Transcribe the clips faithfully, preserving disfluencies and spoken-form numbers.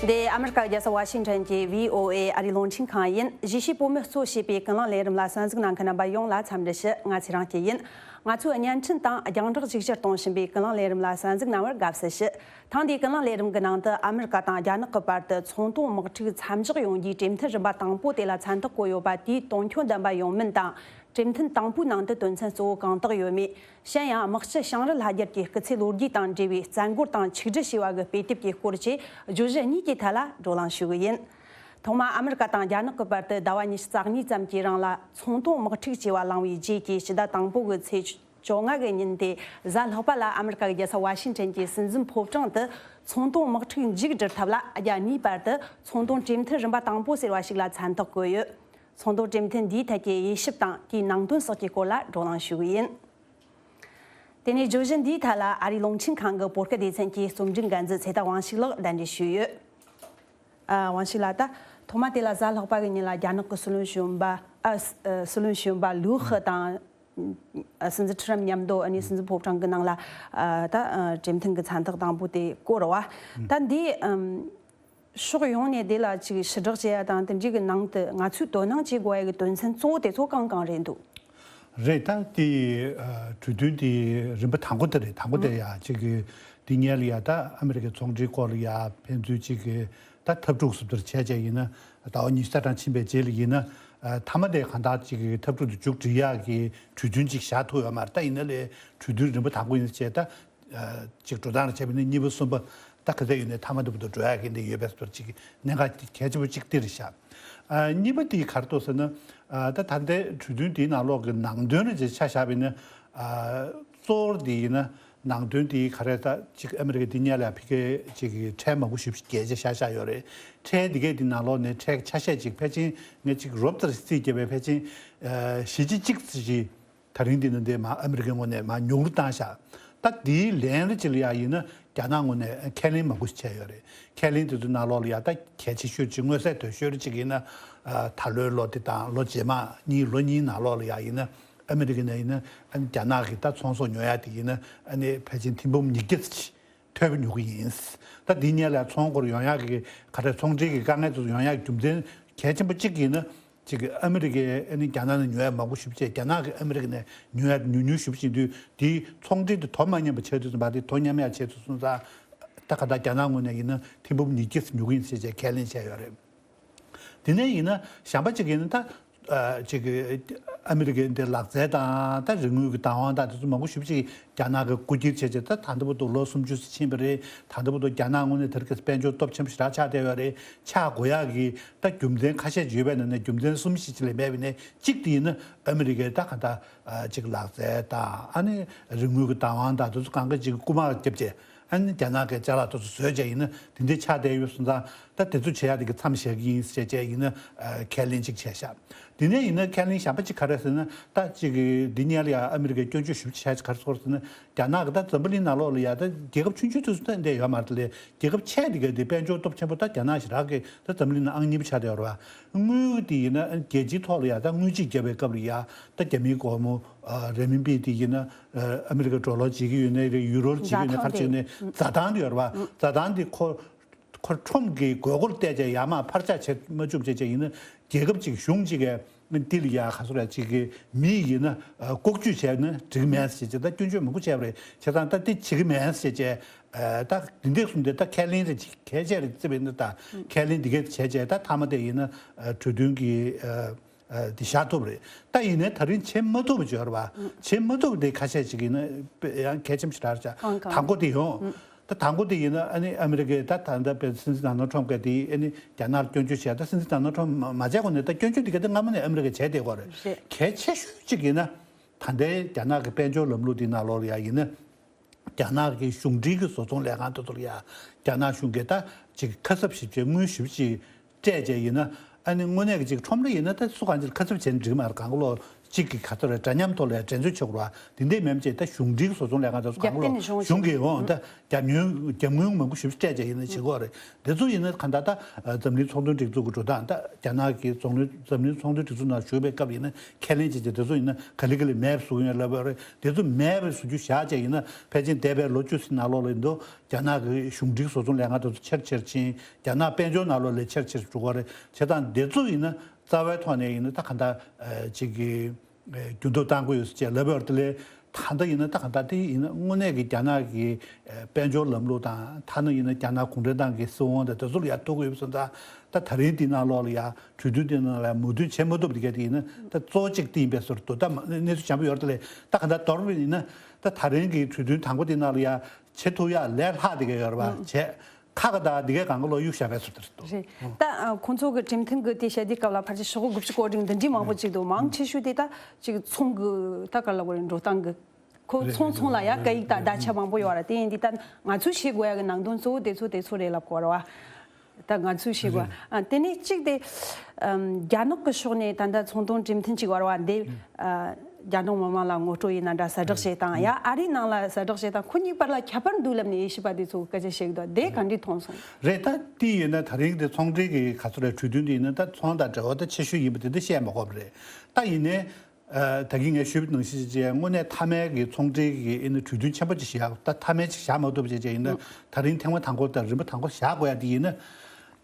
འདི་ཨ་མི་རི་ཀ་རྒྱལ་ས་ཝ་ཤིང་ཊོན་གྱི་བྷི་ཨོ་ཨེ་ཨ་རིའི་རླུང་འཕྲིན་ཁང་ཡིན། གཞིས་བྱེས་བོད་མི་གཙོ་བྱས་པའི་ཀུན་གླེང་ལས་རིམ་ལ་གསན་གཟིགས་གནང་མཁན་རྣམ་པ་ཡོངས་ལ་འཚམས་འདྲི་ཞུ། ང་ཚེ་རིང་སྐྱིད་ཡིན། ང་ཚོའི་བརྙན་འཕྲིན་དང་རྒྱང་བསྒྲགས་ཅིག་ཕྱིར་གཏོང་བཞིན་པའི་ཀུན་གླེང་ལས་རིམ་ལ་གསན་གཟིགས་གནང་བར་དགའ་བསུ་ཞུ། ཐེངས་འདིའི་ཀུན་གླེང་ལས་རིམ་གྱི་ནང་དུ་ཨ་མི་རི་ཀ་དང་རྒྱ་ནག་གི་བར་དུ་ཚོང་དོན་དམག་འཁྲུག་མཚམས་འཇོག་ཡོང་རྒྱུའི་གྲོས་མཐུན་རིམ་པ་དང་པོ་དེ་ལ་མཚན་རྟགས་བཀོད་ཡོད་པ་དེའི་དོན་འཁྱོལ་ལྡན་པ་ཡོང་མིན་དང་། གྲོས་མཐུན་དང་པོའི་ནང་དུ་དོན་ཚན་གཙོ་བོ་གང་དག་ཡོད་མེད། གཞན་ཡང་དམག་སྤྱི་བྱང་རི་ལྷ་རྒྱལ་གྱི་སྐུ་ཚེ་ལོ་རྒྱུས་དང་འབྲེལ་བའི་བཙན་རྒོལ་དང་ཆིག་སྒྲིལ་ཞེས་པ་གི་དཔེ་དེབ་ཀྱི་སྐོར་བཅས་བརྗོད་གཞི་གཉིས་ཀྱི་ཐད་ལ་བགྲོ་གླེང་ཞུ་གི་ཡིན། ཐོག་མར་ཨ་མི་རི་ཀ་དང་རྒྱ་ནག་གི་བར་དུ་ཟླ་བ་ཉི་ཤུ་རྩ་གཉིས་ཙམ་གྱི་རིང་ལ་ཚོང་དོན་དམག་འཁྲུག་ཅེས་པ་བསླངས་པའི་རྗེས་ཀྱི་ཕྱི་ཟླ་དང་པོ་གི་ཚེས་བཅོ་ལྔ་གི་ཉིན་ཏེ་གཟའ་ལྷག་པ་ལ་ཨ་མི་རི་ཀ་གི་རྒྱལ་ས་ཝ་ཤིང་ཊོན་གྱི་སྲིད་འཛིན་ཕོ་བྲང་དུ་ཚོང་དོན་དམག་འཁྲུག་མཇུག་སྒྲིལ་ཐབས་ལ་རྒྱ་མིའི་བར་དུ་ཚོང་དོན་གྲོས་མཐུན་རིམ་པ་དང་པོ་ཟེར་བ་ཞིག་ལ་མཚན་རྟགས་བཀོད་ཡོད། ཚོང་དོན་གྲོས་མཐུན་འདིའི་ཐད་ཀྱི་དབྱེ་ཞིབ་དང་དེའི་ནང་དོན་སོགས་ཀྱི་སྐོར་ལ་བགྲོ་གླེང་ཞུ་གི་ཡིན། དེ་ནས་བརྗོད་གཞི་འདིའི་ཐད་ལ་ཨ་རིའི་རླུང་འཕྲིན་ཁང་གི་བོད་སྐད་སྡེ་ཚན་གྱི་རྩོམ་སྒྲིག་འགན་འཛིན་ཚེ་ཐར་དབང་ཕྱུག་ལགས་གདན་འདྲེན་ཞུས་ཡོད། ཨ། དབང་ཕྱུག་ལགས། ད་ཐོག་མ་དེ་ལ་གཟའ་ལྷག་པ་གི་ཉིན་ལ་རྒྱ་ནག་གི་སྲིད་བློན་གཞོན་པ། ཨ། སྲིད་བློན་གཞོན་པ་ལིའུ་ཧི་དང་། ཨ། སྲིད་འཛིན་ཁྲི་རམ་མཉམ་དུ་ཨ་ནི་སྲིད་འཛིན་ཕོ་བྲང་གི་ནང་ལ། ཨ། ད་ཨ་གྲོས་མཐུན་གྱི་མཚན་རྟགས་དང་པོ་དེ་བཀོད་རེད་བ། ད་འདི་ཨམ་ཕྱོགས་ཡོངས་ནས་དེ་ལ་ཅིག་ཞུ་དག་བྱེད་ཡ་དང་དེ་འདྲའི་གི་ནང་དུ་ང་ཚོས་དོ་སྣང་བྱེད་དགོས་ཡ་གི་དོན་ཚན་གཙོ་བོ་དེ་ཚོ་གང་གང་རེད་འདུག་རེད། ད་དེ་ཨ་གྲོས་མཐུན་དེ་རིམ་པ་དང་པོ་དེ་རེད། དང་པོ་དེ་ཡ་ཅིག་གི་དེ་སྔོན་ལ་ཡ་ད་ཨ་མི་རི་ཀའི་ཚོང་འབྲེལ་སྐོར་ལ་ཡ་ཕན་ཚུན་ཅིག་གི་ད་འཐབ་འཁྲུག་སུབ་ཏར་བྱས་བྱས་ཡིན་ན། ཟླ་བ་ཉི་ཤུ་རྩ་གྲངས་ཕྱིན་པའི་རྗེས་ལ་ཡིན་ན། ཨ། མཐའ་མ་དེ་གང་ལྟར་ཅིག་གི་འཐབ་འཁྲུག་དེ་མཇུག་སྒྲིལ་ཡག་གི་གྲོས་མཐུན་ཅིག་བཞག་ཐུབ་ཡོད་མ་རེད། ད་ཡིན་ན་ལས་གྲོས་མཐུན་རིམ་པ་དང་པོ་ཡིན་ཟེར་བྱས་ད། ཨ། ཅིག་འགྲོ་སྟངས་ལ་བྱས་པ་ཡིན་ན་གཉིས་པ་གསུམ་པ་ད་ག་ཚད་ཡོད་ནའི་མཐའ་མ་དེ་བར་དུ་འགྲོ་ཡག་གི་འདི་ཡོད་པའི་བར་ཅིག་གནད་འགག་གལ་ཆེན་པོ་ཅིག་འདི་རེད་ཤག་ཨ། གཉིས་པ་དེ་ག་རེ་འདུག་ཟེར་ན། ཨ། ད་ད་ལྟའི་གྲོས་མཐུན་དེའི་ནང་ལོགས་ཀྱི་ནང་དོན་ལ་ཅིག་ཆ་བཞག་པ་ཡིན་ན། ཨ། གཙོ་བོར་དེ་ཡིན་ན་ནང་དོན་དེ་ག་རེ་ད་ཅིག་ཨ་མི་རི་ཀའི་དེ་སྔོན་ལ་ཕ་གིར་ཅིག་ཁྲལ་མང་པོ་ཞེ་པོ་ཅིག་བཀལ་བྱས་བཞག་བཞག་ཡོད་རེད། ཁྲལ་དེ་གའི་དེ་ནང་ལོགས་ནས་ཁྲལ་ཆ་ཤས་ཅིག་ཕལ་ཆེར་ངས་ཅིག་རོབ་ཙམ་རྩིས་བརྒྱབ་པའི་ཕལ་ཆེར། ཨ། བཞི་བཅུ་གཅིག་ཙམ་ཞིག་ད་རིང་འདི་ནི་འདི་མ་ཨ་མི་རི་ཀའི་ངོས་ནས་མ་ཉུང་རུ་བཏང་ཤག་ད་དེའི་ལན་རེ་ཅིག་ལ་ཡ་ཡིན་ན་རྒྱ་ནག་ངོས་ནས་ཁས་ལེན་མང་པོ་ཞིག་བྱས་ཡོད་རེད། ཁས་ལེན་དེ་ཚོའི་ནང་ལོགས་ལ་ཡ་ད་གལ་ཆེ་ཤོས་ཅིག་མངོན་གསལ་དོད་ཤོས་རེ་ཅིག་ཡིན་ན། ཨ། ད་ལོའི་ལོ་འདི་དང་ལོ་རྗེས་མ་གཉིས་ལོ་གཉིས་ནང་ལོགས་ལ་ཡ་ཡིན་ན་ཨ་མི་རི་ཀ་ནས་ཡིན་ན་ཨ་ནི་རྒྱ་ནག་གི་ད་ཚོང་ཟོག་ཉོ་ཡ་དེ་ཡིན་ན་ཨ་ནི་ཕལ་ཆེར་ཐེར་འབུམ་ཉིས་བརྒྱ་ཙམ་ཅིག་ཐོལ་པ་ཉོ་གི་ཡིན། ད་འདི་སྔོན་ལ་ཚོང་སྐོར་ཡོང་ཡག་གི་ག་རེ་ཚོང་འབྲེལ་གྱི་དཀའ་ངལ་དེ་ཚོ་ཡོང་ཡག་གི་རྒྱུ་མཚན་གལ་ཆེན་པོ་གཅིག་ཡིན་ན། གཅིག་གི་ཨ་མི་རི་ཀས་ཨ་ནི་རྒྱ་ནག་ནས་ཉོ་ཡ་མང་པོ་ཞེ་པོ་བྱས། རྒྱ་ནག་གིས་ཨ་མི་རི་ཀ་ནས་ཉོ་ཡ་ཉུང་ཉུང་ཞེ་པོ་བྱེད་དུས་དེའི་ཚོང་འབྲེལ་དེ་དོ་མ་མཉམ་པ་བྱས་དུས་ཙམ་པ་དེ་དོ་མཉམ་ཡག་བྱས་ཚུལ་སོང་ཙང་། ད་ག་ད་རྒྱ་ནག་ངོས་ནས་ཡིན་ན་ཐེར་འབུམ་ཉིས་བརྒྱ་ཙམ་ཉོ་གི་ཡིན་ཟེར་བྱས་ཁས་ལེན་བྱས་ཡོད་རེད། དེ་ནས་ཡིན་ན་གཞན་པ་གཅིག་ཡིན་ན་ད། ཨ། གཅིག་གི་ཨ་མི་རི་ཀའི་འདི་ལག་རྩལ་དང་ད་རིག་དངོས་ཀྱི་བདག་དབང་དང་དེ་ཚོ་མང་པོ་ཞེ་པོ་ཅིག་རྒྱ་ནག་གིས་རྐུ་འཁྱེར་བྱས་བྱས། ད་ད་ལྟ་བར་དུ་ལོ་སུམ་ཅུ་ཙམ་ཕྱིན་པ་རེད། ད་ལྟ་བར་དུ་རྒྱ་ནག་ངོས་ནས་དེ་རིགས་ཀྱི་དཔལ་འབྱོར་སྟོབས་ཆེན་པོ་ཞེ་དྲག་ཆགས་བསྡད་ཡོད་རེད། ཆགས་དགོས་ཡག་གི་ད་རྒྱུ་མཚན་ཁ་ཤས་ཅིག་ཡོད་པའི་ནང་ནས་རྒྱུ་མཚན་གསུམ་བཞི་ཅིག་ལས་མེད་པ་ཡིན་ནའི་གཅིག་དེ་ཡིན་ན་ཨ་མི་རི་ཀའི་ད་ག་ད་ཅིག་ལག་རྩལ་དང་ཨ་ནི་རིག་དངོས་ཀྱི་བདག་དབང་དང་དེ་ཚོ་གང་ག་ཅིག་རྐུ་མ་བརྒྱབ་བྱས། ཨ་ནི་རྒྱ་ནག་གི་ཅ་ལག་དེ་ཚོ་བཟོས་བྱས་ཡིན་ན་དེ་འདྲའི་ཆགས་བསྡད་ཡོད་སོང་ཙང་། ད་དེ་ཚོ་བྱེད་ཡག་དེ་གི་མཚམས་བཞག་གི་ཡིན་ཟེར་བྱས་ཡིན་ན་ཨ་ཁས་ལེན་ཅིག་བྱས་ཤག་དེ་ནས་ཡིན་ན་ཁས་ལེན་གཞན་པ་ཅིག་ག་རེ་ཟེར་ན། ད་ཅིག་གི་འདི་སྔོན་ལ་ཡ་ཨ་མི་རི་ཀས་སྐྱོན་བརྗོད་ཞེ་པོ་ཅིག་བྱས་ཅིག་ག་རེ་ཟེར་ན། རྒྱ་ནག་གི་ད་འཛམ་བུ་གླིང་ནང་ལོགས་ལ་ཡ་ད་རྒྱལ་ཁབ་ཆུང་ཆུང་དེ་ཚོ་ད་འདི་ཡོད་མ་རེད་ལས། རྒྱལ་ཁབ་ཆེ་དེ་ག་དེ་དཔལ་འབྱོར་སྟོབས་ཆེན་པོ་ད་རྒྱ་ནག་ཞེ་དྲག་གི་ད་འཛམ་བུ་གླིང་ནང་ཨང་གཉིས་པ་ཆགས་བསྡད་ཡོད་རེད་བ། དངུལ་དེ་ཡིན་ན་རྒྱལ་སྤྱིའི་ཐོག་ལ་ཡ་ད་དངུལ་ཆིག་བརྒྱབ་པའི་སྐབས་ལ་ཡ་ད་རྒྱ་མིའི་སྒོར་མོ་རེ་མིན་པི་དེ་ཡིན་ན་ཨ་མི་རི་ཀ་ཌོ་ལར་བྱེད་ཀྱི་ཡོད་ནའི་རེད། ཡུ་རོ་བྱེད་ཀྱི་ཡོད་ནའི་ག་རེ་བྱེད་ཀྱི་ཡོད་ནའི་འཛའ་ཐང་དེ་ཡོད་རེད་བ། འཛའ་ཐང་དེ་ཁོ་ཁོ་ཁྲོམ་གྱི་དགོས་མཁོར་བལྟས་བྱས་ཡར་མར་འཕར་ཆག་བྱེད་མ་བཅུག་བྱས་བྱས་ཡིན་ན་རྒྱལ་ཁབ་ཅིག་གཞུང་ཅིག་གིས་འདི་ལ་ཡ་ག་ཚོད་རེད་ཅིག་གི་མི་ཡིན་ན་ལྐོག་ཇུས་བྱས་ན་འགྲིག་མེད་ཟེར་བྱས་ད་སྐྱོན་བརྗོད་མང་པོ་བྱས་པ་རེད། བྱས་ཙང་ད་འདི་བྱེད་ཀྱི་མེད་ཟེར་བྱས་ད་འདི་འདྲས་གསུངས་ཏེ་ད་ཁས་ལེན་རེ་ཅིག་གལ་ཆེ་རེད་བརྩི་བ་ཡིན་ན། ད་ཁས་ལེན་འདི་གས་བྱས་བྱས་ད་མཐའ་མ་དེ་ཡིན་ན་གྲོས་མཐུན་གྱི་ཨ་དེ་བཞག་ཐུབ་རེད། ད་ཡིན་ནའི་ད་རིང་བྱེད་མ་ཐུབ་པ་ཅིག་ཡོད་རེད་བ། བྱེད་མ་ཐུབ་པ་དེ་ཁ་ཤས་ཅིག་ཡིན་ན་ཡང་གལ་ཆེན་པོ་ཞིག་རེད་ཤག་གང་གང་། དང་པོ་དེ་ཡོང་། ད་དང་པོ་དེ་ཡིན་ན་ཨ་ནི་ཨ་མི་རི་ཀས་ད་ད་ལྟ་བའི་སྲིད་འཛིན་ཌོ་ནལ་ཊམ་གྱིས་དེ་ཨ་ནི་རྒྱ་ནག་ལ་སྐྱོན་བརྗོད་བྱས། ད་སྲིད་འཛིན་ཌོ་ནལ་ཊམ་མ་མ་བྱས་གོང་ནས་ད་སྐྱོན་བརྗོད་དེ་ག་དེ་སྔ་མོ་ནས་ཨ་མི་རི་ཀས་བྱས་བསྡད་ཡོད་རེད། རེད། གལ་ཆེ་ཤོས་གཅིག་ཡིན་ན་ད་ལྟའི་རྒྱ་ནག་གི་དཔལ་འབྱོར་ལམ་ལུགས་དེ་ནང་ལོགས་ལ་ཡ་ཡིན་ན། རྒྱ་ནག་གི་གཞུང་འབྲེལ་གྱི་བཟོ་ཚོང་ལས་ཁང་དེ་ཚོ་ལ་ཡ་རྒྱ་ནག་གཞུང་གིས་ད་ཅིག་ཁ་གསབ་ཞིབ་བྱས་དངུལ་ཞིབ་ཅིག་སྤྲད་བྱས་ཡིན་ན། ཨ་ནི་དངོས་གནས་ཀྱི་ཅིག་ཁྲོམ་ར་ཡིན་ན་ད་སུ་གང་ཅིག་ཁ་གསབ་བྱས་ན་འགྲིག་མ་རེད། གང་ག་ལོ་ གཅིག་གི་ག་ཚོད་རེད། འདྲ་མཉམ་ཐོག་ལ་འགྲན་རྩོད་བྱེད་དགོས་རེད་བ། དེ་འདྲས་མིན་པ་བྱས་ད་གཞུང་འབྲེལ་བཟོ་ཚོང་ལས་ཁང་དེ་ཚོ་གང་ག་རྒྱབ་རྟེན་ནས་གཞུང་གཞུང་གིས་འོང་ད་རྒྱབ་ཉོན་རྒྱབ་དངུལ་མང་པོ་ཞིག་སྤྲད་བྱས་ཡིན་ན་བྱེད་དགོས་རེད། དེ་ཚོ་ཡིན་ན་གང་ལྟར་ད་འཛམ་གླིང་ཚོང་དོན་སྒྲིག་འཛུགས་ཀྱི་འགྲོ་སྟངས་ད་རྒྱ་ནག་གི་འཛམ་གླིང་འཛམ་གླིང་ཚོང་དོན་སྒྲིག་འཛུགས་ནང་ཞུགས་པའི་སྐབས་ཡིན་ན་ཁས་ལེན་བྱས་བྱས་དེ་ཚོ་ཡིན་ན་ག་ལེ་ག་ལེ་མེད་པ་བཟོ་གི་ཡོད་ལབ་ཡོད་རེད། དེ་ཚོ་མེད་པ་བཟོ་རྒྱུ་བཞག་བྱས་ཡིན་ན་ཕལ་ཆེར་འདས་པའི་ལོ་བཅུ་ཟིན་ནང་ལོགས་ལ་ཡིན་དུས་རྒྱ་ནག་གི་གཞུང་འབྲེལ་བཟོ་ཚོང་ལས་ཁང་དེ་ཚོ་ཆེར་ཆེར་ཕྱིན། རྒྱ་ནག་དཔལ་འབྱོར་ནང་ལོགས་ལ་ཆེར་ཆེར་འགྲོ་གི་རེད། བྱས་ཙང་དེ་ཚོ་ཡིན་ན་རྩ་བའི་ཐོག་ནས་ཡིན་ན་ད་གང་ལྟར་ཅིག་གི་འགྱུར་ལྡོག་བཏང་དགོས་ཡོད་ཅེས་ལབ་ཡོད་རེད། དེ་ལས་ད་ལྟ་ཡིན་ན་ད་གང་ལྟར་དེ་ཡིན་ན་དངོས་གནས་ཀྱི་རྒྱ་ནག་གི་དཔལ་འབྱོར་ལམ་ལུགས་དང་ཐ་ན་ཡིན་ན་རྒྱ་ནག་གུང་ཁྲན་ཏང་གི་སྲིད་དབང་དང་དེ་ཚོ་ལ་ཡང་ཐུག་གི་ཡོད་པ་སོང་ཙང་ད་ད་རིང་འདི་ནང་ལོགས་ལ་ཡང་གྲོས་མཐུན་འདི་ནང་ལ་མོས་མཐུན་བྱེད་མ་ཐུབ་འདི་ག་དེ་ཡིན་ན་ད་གཙོ་བོ་གཅིག་དེ་ཡིན་པའི་བཟོ་འདུག་ད་གནས་ཚུལ་འཇམ་པོ་ཡོད་རེད། དེ་ལས་ད་གང་ལྟར་མདོར་བསྡུས་ཡིན་ན་ད་ད་རིང་གི་གྲོས་མཐུན་དང་པོ་འདི་ནང་ལ་ཡང་བྱེད་ཐུབ་ཡག་ལས་ལྷག་འདི་ག་ཡོད་རེད་པ་བྱས། ཁ་ཁ་ད་འདི་གའི་གང་ག་ལོ་གཡུག་བཞག་པའི་བཟོ་འདྲ་འདུག་རེད། ད་ཁོང་ཚོ་གི་གྲོས་མཐུན་གི་དེ་བཤད་དུས་སྐབས་ལ་ཕལ་ཆེར་ཤོག་གུ་དགུ་བཅུ་གོ་སྒྲིག་འདི་འདྲའི་མང་པོ་ཅིག་འདུག་མང་ཆེ་ཤོས་དེ་ད་ཅིག་ཚོང་གི་ད་ག་ལ་བ་རེད། འགྲོ་སྟངས་གི་ཁོ་ཚོང་ཚོང་ལ་ཡ་སྐད་ཡིག་དང་བརྡ་ཆད་མང་པོ་ཡོད་ར། དེ་ཡིན་དུས་ད་ང་ཚོས་བྱེད་དགོས་ཡ་གི་ནང་དོན་གཙོ་བོ་དེ་ཚོ་དེ་ཚོ་རེད་ལབ་དགོས་ར་བ། ད་ང་ཚོས་བྱེད་དགོས་ཨ། དེ་ནས་གཅིག་དེ་ཨམ། རྒྱ་ནག་གི་ཕྱོགས་ནས་ད་ལྟ་ཚོང་དོན་གྲོས་མཐུན་ཅིག་བར་བ་འདི་ཨ། རྒྱ་ནག་མི་དམངས་ལ་ངོ་སྤྲོད་ཡིན་ན་འདྲ་གསལ་བསྒྲགས་བྱེད་སྟངས་ཡ་ཨ་རིའི་ནང་ལ་གསལ་བསྒྲགས་བྱེད་སྟངས་ཁོ་གཉིས་བར་ལ་ཁྱད་པར་འདུག་ལབ་ནས་དབྱེ་ཞིབ་པ་དེ་ཚོ་སྐད་ཆ་བཤད་ཀྱི་འདུག་དེ་ག་འདྲས་མཐོང་སོང་། རེད། ད་དེ་ཡིན་ན་ད་རིང་དེ་ཚོང་འབྲེལ་གྱི་ག་ཚོད་རེད། གྲོས་མཐུན་དེ་ཡིན་ན་ད་ཚོང་དང་འབྲེལ་བ་ད་ཆེ་ཤོས་ཡིན་པ་དེ་འདྲ་བཤད་མ་དགོས་པ་རེད། ད་ཡིན་ནའི་ཨ། ད་གིན་ངས་ཞུས་པ་ནང་བཞིན་བྱས་དངོས་གནས་མཐའ་མའི་གི་ཚོང་འབྲེལ་གྱི་ཨེ་ནི་གྲོས་མཐུན་ཆེན་པོ་ཅིག་བཞག་ད་མཐའ་མའི་ཅིག་བཞག་མ་ཐུབ་བྱས་བྱས་ཡིན་ན་ད་རིང་ཐེངས་མ་དང་པོ་དང་རིམ་པ་དང་པོ་བཞག་དགོས་ཡ་དེ་ཡིན་ན།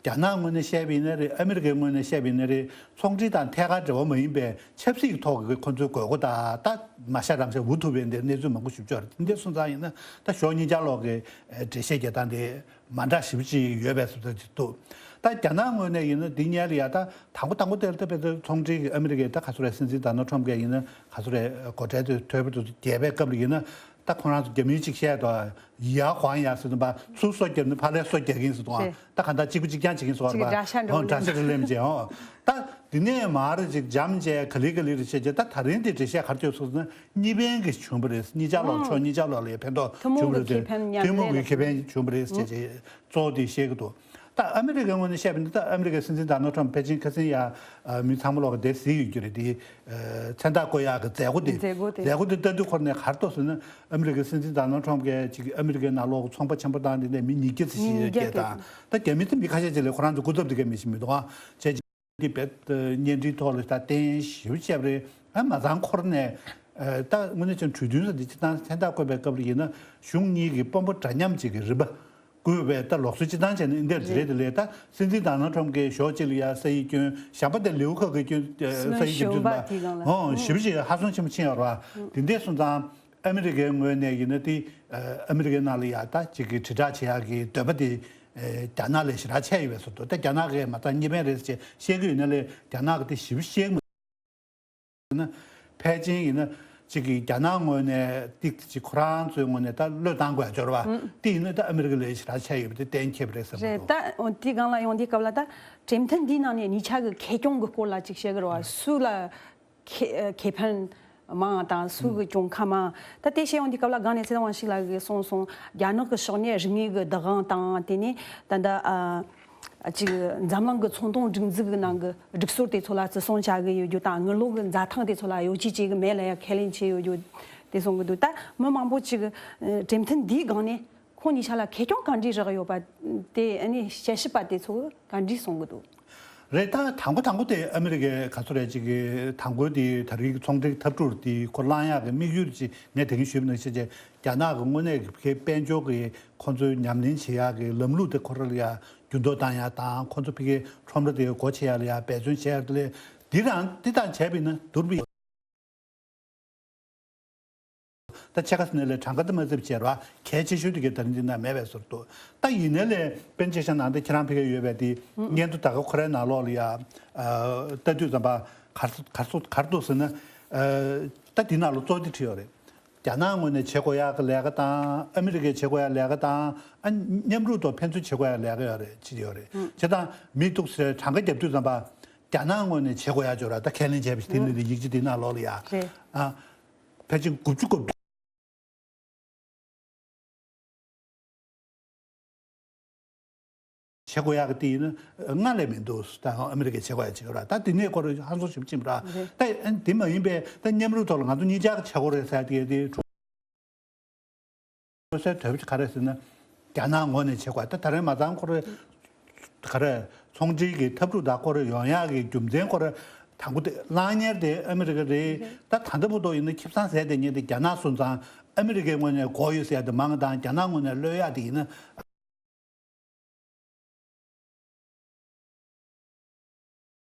རྒྱ་ནག་ངོས་ནས་བཤད་པ་ཡིན་ན་རེད། ཨ་མི་རི་ཀའི་ངོས་ནས་བཤད་པ་ཡིན་ན་རེད། ཚོང་འབྲེལ་དང་ཐད་ཀར་འབྲེལ་བ་མ་ཡིན་པའི་ཆབ་སྲིད་ཀྱི་ཐོག་གི་ཁོ་ཚོའི་དགོས་མཁོ་དང་ད་མ་ཤ་རམ་ཤ་འུ་ཐུག་པའི་འདིར་གནས་ཚུལ་མང་པོ་ཞིག་འབྱོར་རེད། འདི་སོང་ཙང་ཡིན་ན་ད་ཞོགས་གཉིས་ཆར་ལོག་གི་འགྲེལ་བཤད་རྒྱག་སྟངས་དེ་མ་འདྲ་ཞིབ་ཅིག་ཡོད་པའི་བཟོ་འདྲ་ཅིག་འདུག་ད་རྒྱ་ནག་ངོས་ནས་ཡིན་ན་འདི་སྔོན་ལ་ཡ་ད་དང་པོ་དང་པོ་དེར་ད་དཔེ་ཚོང་འབྲེལ་གྱི་ཨ་མི་རི་ཀའི་ད་ག་ཚོད་རེད། སྲིད་འཛིན་ཌོ་ནལ་ཊམ་གྱིས་ཡིན་ན་ག་ཚོད་རེད། སྒོ་ཁྲལ་དེ་ཐོལ་པོ་དེ་ཚོ་རྒྱས་པའི་སྐབས་ལ་ཡིན་ན། ད་ཁོ་རང་ཚོ་རྒྱ་མིའི་ཅིག་བཤད་དོ། ཡ་ཧོང་ཡ་ཟེར་དུས་པ་ཚུར་སོ་རྒྱབ་ནས་ཕར་ལས་སོ་རྒྱག་གིན་ཟེར་དོ། ད་ག་འདྲ་གཅིག་པུ་གཅིག་རྐྱང་བྱེད་ཀྱིན་ཟེར་བ་རེད་པ། འདྲ་ཤ་འདྲ་པོ་ལེན། འདྲ་ཤ་འདྲ་ལེན་བྱས་ཨོ། ད་འདི་ནས་མར་ཅིག་འཇམ་བྱས་ག་ལེ་ག་ལེ་རེ་བྱས་རྗེས་ད་ད་རིང་འདི་འགྲེལ་བཤད་ག་རེ་བྱས་སོང་ཟེར་ན་གཉིས་ཕན་གྱི་བྱུང་བ་རེད། གཉིས་ཆ་ལོག་ཕྱོགས་གཉིས་ཆ་ལོག་ལ་ཡ་ཕན་ཐོགས་བྱུང་བ་རེད། ཐུན་མོང་གི་ཁེ་ཕན་ཡང་ཐུན་མོང་གི་ཁེ་ཕན་བྱུང་བ་རེད་ཅེས་ཅེས་གཙོ་བོ་དེ་བཤད་ཀྱི་འདུག་ད་ཨ་མི་རི་ཀའི་ངོས་ནས་བཤད་པ་ཡིན་ན་ད་ཨ་མི་རི་ཀའི་སྲིད་འཛིན་ཌོ་ནལ་ཊམ་ཕལ་ཆེར་ཁ་སང་ཡ་མི་ཚང་མ་ལོག་གི་དེ་གཟིགས་ཡོད་རྒྱུ་རེད། དེ་མཚན་རྟགས་བཀོད་ཡག་གི་མཛད་སྒོ་དེ་མཛད་སྒོ་དེ་མཛད་སྒོ་དེ་ལྟ་དུས་ཁོ་ནས་ག་རེ་འདུག་ཟེར་ན་ཨ་མི་རི་ཀའི་སྲིད་འཛིན་ཌོ་ནལ་ཊམ་གྱིས་ཅིག་ཨ་མི་རི་ཀའི་ནང་ལོགས་ཚོང་པ་ཆེན་པོ་དང་དེ་འདྲ་མི་ཉིས་བརྒྱ་ཙམ་ཞིག་ཡོད་སྐད་དང་ད་རྒྱ་མི་ཚོ་མི་ཁ་ཤས་ཅིག་ལ་ཁོ་རང་ཚོ་སྐུ་ཚབ་དེ་གའི་མི་ཞིག་མི་འདུག་ཨང་བྱས། འདི་བེད་བརྙན་འཕྲིན་ཐོག་ལ་ད་བསྟན་ཞིབ་བྱས་པ་རེད། ཨ་མ་ཚང་འཁོར་ནས་ད་དངོས་གནས་ཀྱང་གྲོས་མཐུན་ཟེར་འདི་སྤྱིར་བཏང་མཚན་རྟགས་བཀོད་པའི་སྐབས་ལ་ཡིན་ན་གཞུང་གཉིས་ཀྱི་དཔོན་པོ་འདྲ་མཉམ་ཅིག་གི་རིམ་པ་བཀོད་པའི་ད་ལུགས་སྲོལ་སྤྱིར་བཏང་བྱས་ན་འདི་འདྲ་རེད། དེ་ལས་ད་སྲིད་འཛིན་ཌོ་ནལ་ཊམ་གྱིས་ཞོགས་གཅིག་ལ་ཡ་ས་ཡིག་སྐྱོན། གཞན་པ་དེ་ལེའུ་ཁག་གི་སྐྱོན་ས་ཡིག་སྐྱོན་དུས་ཙམ་པ་ཧོང་ཞིབ་ཅིག་ཧ་སང་ཆེན་པོ་ཕྱིན་ཡོད་རེད་བ། དེ་འདྲས་སོང་ཙང་ཨ་མི་རི་ཀའི་ངོས་ནས་ཡིན་ན་དེ་ཨ་མི་རི་ཀའི་ནང་ལ་ཡ་ད་ཅིག་གི་དྲིལ་བསྒྲགས་བྱེད་ཡག་གི་འདོད་པ་དེ་རྒྱ་ནག་ལས་ཞེ་དྲག་ཆེ་ཡོད་པའི་བཟོ་འདུག་ད་རྒྱ་ནག་གིས་མ་རྩ་གཉིས་ཕན་རེད་ཅེས་བཤད་ཀྱི་ཡོད་ན་ལས་རྒྱ་ནག་གིས་དེ་ཞིབ་བཤད་མ་ན་ཕལ་ཆེར་ཡིན་ན་ཅིག་གིས་རྒྱ་ནག་ངོས་ནས་ཏིག་ཅིག་ཁོ་རང་ཚོའི་ངོས་ནས་ད་བློས་བཏང་དགོས་ཡ་འབྱོར་བ་དེ་ཡིན་ན་ད་ཨ་མི་རི་ཀ་ལས་ཞེ་དྲག་ཆེ་ཡོད་པ་དེ་གཏན་འཁེལ་བ་རེད་བསམ་གྱི་འདུག་རེད། ད་འོ་དེའི་སྒང་ལ་ཡོང་དུས་སྐབས་ལ་ད་གྲོས་མཐུན་འདིའི་ནང་ནས་གཉིས་ཆ་གི་ཁེ་གྱོང་གི་སྐོར་ལ་ཅིག་བཤད་ཀྱི་རེད་བ། སུ་ལ་ཁེ་ཁེ་ཕན་མང་དང་སུ་གི་གྱོང་ཁ་མང་། ད་དེ་བཤད་ཡོང་དུས་སྐབས་ལ་སྒང་ནས་ཚེ་དབང་ཞིག་ལགས་ཀྱིས་གསུངས་སོང་། རྒྱ་ནག་གི་ཕྱོགས་ནས་རིག་དངོས་ཀྱི་བདག་དབང་དང་དེ་ནས་ད་ལྟ་ཨ་ཅིག་འཛམ་གླིང་གི་ཚོང་དོན་སྒྲིག་འཛུགས་ཀྱི་ནང་གི་སྒྲིག་སྲོལ་དེ་ཚོ་ལ་བརྩི་སྲུང་བྱ་གི་ཡོད་རྒྱུ་དང་དངུལ་ལོར་གྱི་འཛའ་ཐང་དེ་ཚོ་ལ་གཡོ་ཇུས་བྱེད་ཀྱི་མེད་ལ་ཡང་ཁས་ལེན་བྱས་ཡོད་རྒྱུ་དེ་གསུང་གི་འདུག་ད་མི་མང་པོ་ཅིག་གྲོས་མཐུན་འདིའི་སྒང་ནས་ཁོང་གཉིས་ཆ་ལ་ཁེ་གྱོང་ག་འདྲས་རག་ཡོད་པ་དེ་ཨ་ནི་དཔྱད་ཞིབ་པ་དེ་ཚོ་ག་འདྲས་གསུང་གི་འདུག་རེད། ད་དང་པོ་དང་པོ་དེ་ཨ་མི་རི་ཀའི་ག་ཚོད་རེད་ཅིག་གི་དང་པོ་དེ་ད་རེས་ཀྱི་ཚོང་འབྲེལ་འཐབ་འཁྲུག་དེ་ཁོ་བསླང་ཡག་གི་དམིགས་ཡུལ་ཅིག་ངས་དེ་གིན་ཞུས་པ་ནང་བཞིན་བྱས་རྒྱ་ནག་གི་དངོས་གནས་ཀྱི་ཕ་གིའི་དཔལ་འབྱོར་གྱི་ཁོ་ཚོའི་ཉམས་ལེན་བྱེད་ཡག་གི་ལམ་ལུགས་དེ་ཁོ་རང་ལ་ཡ་འགྱུར་ལྡོག་བཏང་ཡག་དང་ཁོ་ཚོ་ཕ་གིའི་ཁྲོམ་ར་དེ་སྒོ་ཕྱེ་ཡག་ལ་ཡ་འབད་བརྩོན་བྱེད་ཡག་དེ་ལས་འདི་རང་འདི་དང་བྱས་པ་ཡིན་ན་དུར་བི། ད་ཕྱེད་ཀ་ཟིན་ནས་ལས་གྲངས་ཀ་དེ་མ་ཚིག་བྱས་ར་གལ་ཆེ་ཤོས་དེ་གའི་ད་རིང་འདི་ན་མེད་པའི་ཟུར་དུ། ད་ཡིན་ནའི་ལས་དཔེར་ན་ཆ་བཞག་ན་འདི་ཁྱེད་རང་ཕ་གིར་ཡོད་པའི་དེ་སྙན་ཐོ་ད་ག་ཁོ་རའི་ནང་ལོགས་ལ་ཡ་ལྟ་དུས་ཙམ་པ་གར་སོ་གར་སོ་གར་འདུག་ཟེར་ན་ད་འདི་ནང་ལ་གཙོ་བོ་དེ་བྲིས་ཡོད་རེད། རྒྱ་ནག་ངོས་ནས་བྱེད་དགོས་ཡག་གི་ལས་ཀ་དང་ཨ་མི་རི་ཀས་བྱེད་དགོས་ཡག་ལས་ཀ་དང་ཨ་མཉམ་རུབ་ཐོག་ཕན་ཚུན་བྱེད་དགོས་ཡག་ལས་ཀ་ཡོད་རེད་ཅི་ཡོད་རེད། བྱས་ཙང་མི་འདུག་ཟེར་གྲངས་ཀ་རྒྱབ་དུས་ཙམ་པ། རྒྱ་ནག་ངོས་ནས་བྱེད་དགོས་ཡ་ཅོ་ར་ད་ཁས་ལེན་བྱས་པ་ཞིག་དེ་ནི་ཡིག་ཆ་དེ་ནང་ལོགས་ལ་ཡ། རེད། ཨ། ཕལ་ཆེར་དགུ་བཅུ་གོ་བདུན། བྱེད་དགོས་ཡག་གི་དེ་ཡིན་ན་སྔར་ལས་མི་འདུག་ད་ཨ་མི་རི་ཀས་བྱེད་དགོས་ཡག་བྱེད་ཡོད་ར། ད་དེ་ནས་ཁོ་རང་ཧང་སང་ཞིབ་ཕྱིན་པ་ར། ད་ཨ་ནི་དེ་མ་ཡིན་པའི་ད་མཉམ་རུབ་ཐོག་ལ་ང་ཚོ་གཉིས་ཆར་བྱེད་དགོས་རེད་ཟེར་དེ་དེ་གྲོས་མོལ་སའི་དོད་པོ་ག་རེ་ཟེར་ན། རྒྱ་ནག་ངོས་ནས་བྱེད་དགོས། ད་ད་རེས་མ་ཚང་ཁོ་རང་ག་རེ་ཚོང་འབྲེལ་གྱི་འཐབ་འཁྲུག་དང་ཁོ་རང་ཡོང་ཡག་གི་རྒྱུ་མཚན་ཁོ་རང་དང་པོ་དེ་བླང་ཉེར་དེ་ཨ་མི་རི་ཀ་རེད། ད་ད་ལྟ་བར་དུ་ཡིན་ན་ཁེ་བཟང་ཟད་བསྡད་མཁན་དེ་རྒྱ་ནག་སོང་ཙང་ཨ་མི་རི་ཀའི་ངོས་ནས་དགོས་ཡོད་ཟེར་ཡག་དེ་མང་དང་རྒྱ་ནག་ངོས་ནས་གློད་ཡག་དེ་ཡིན་ན།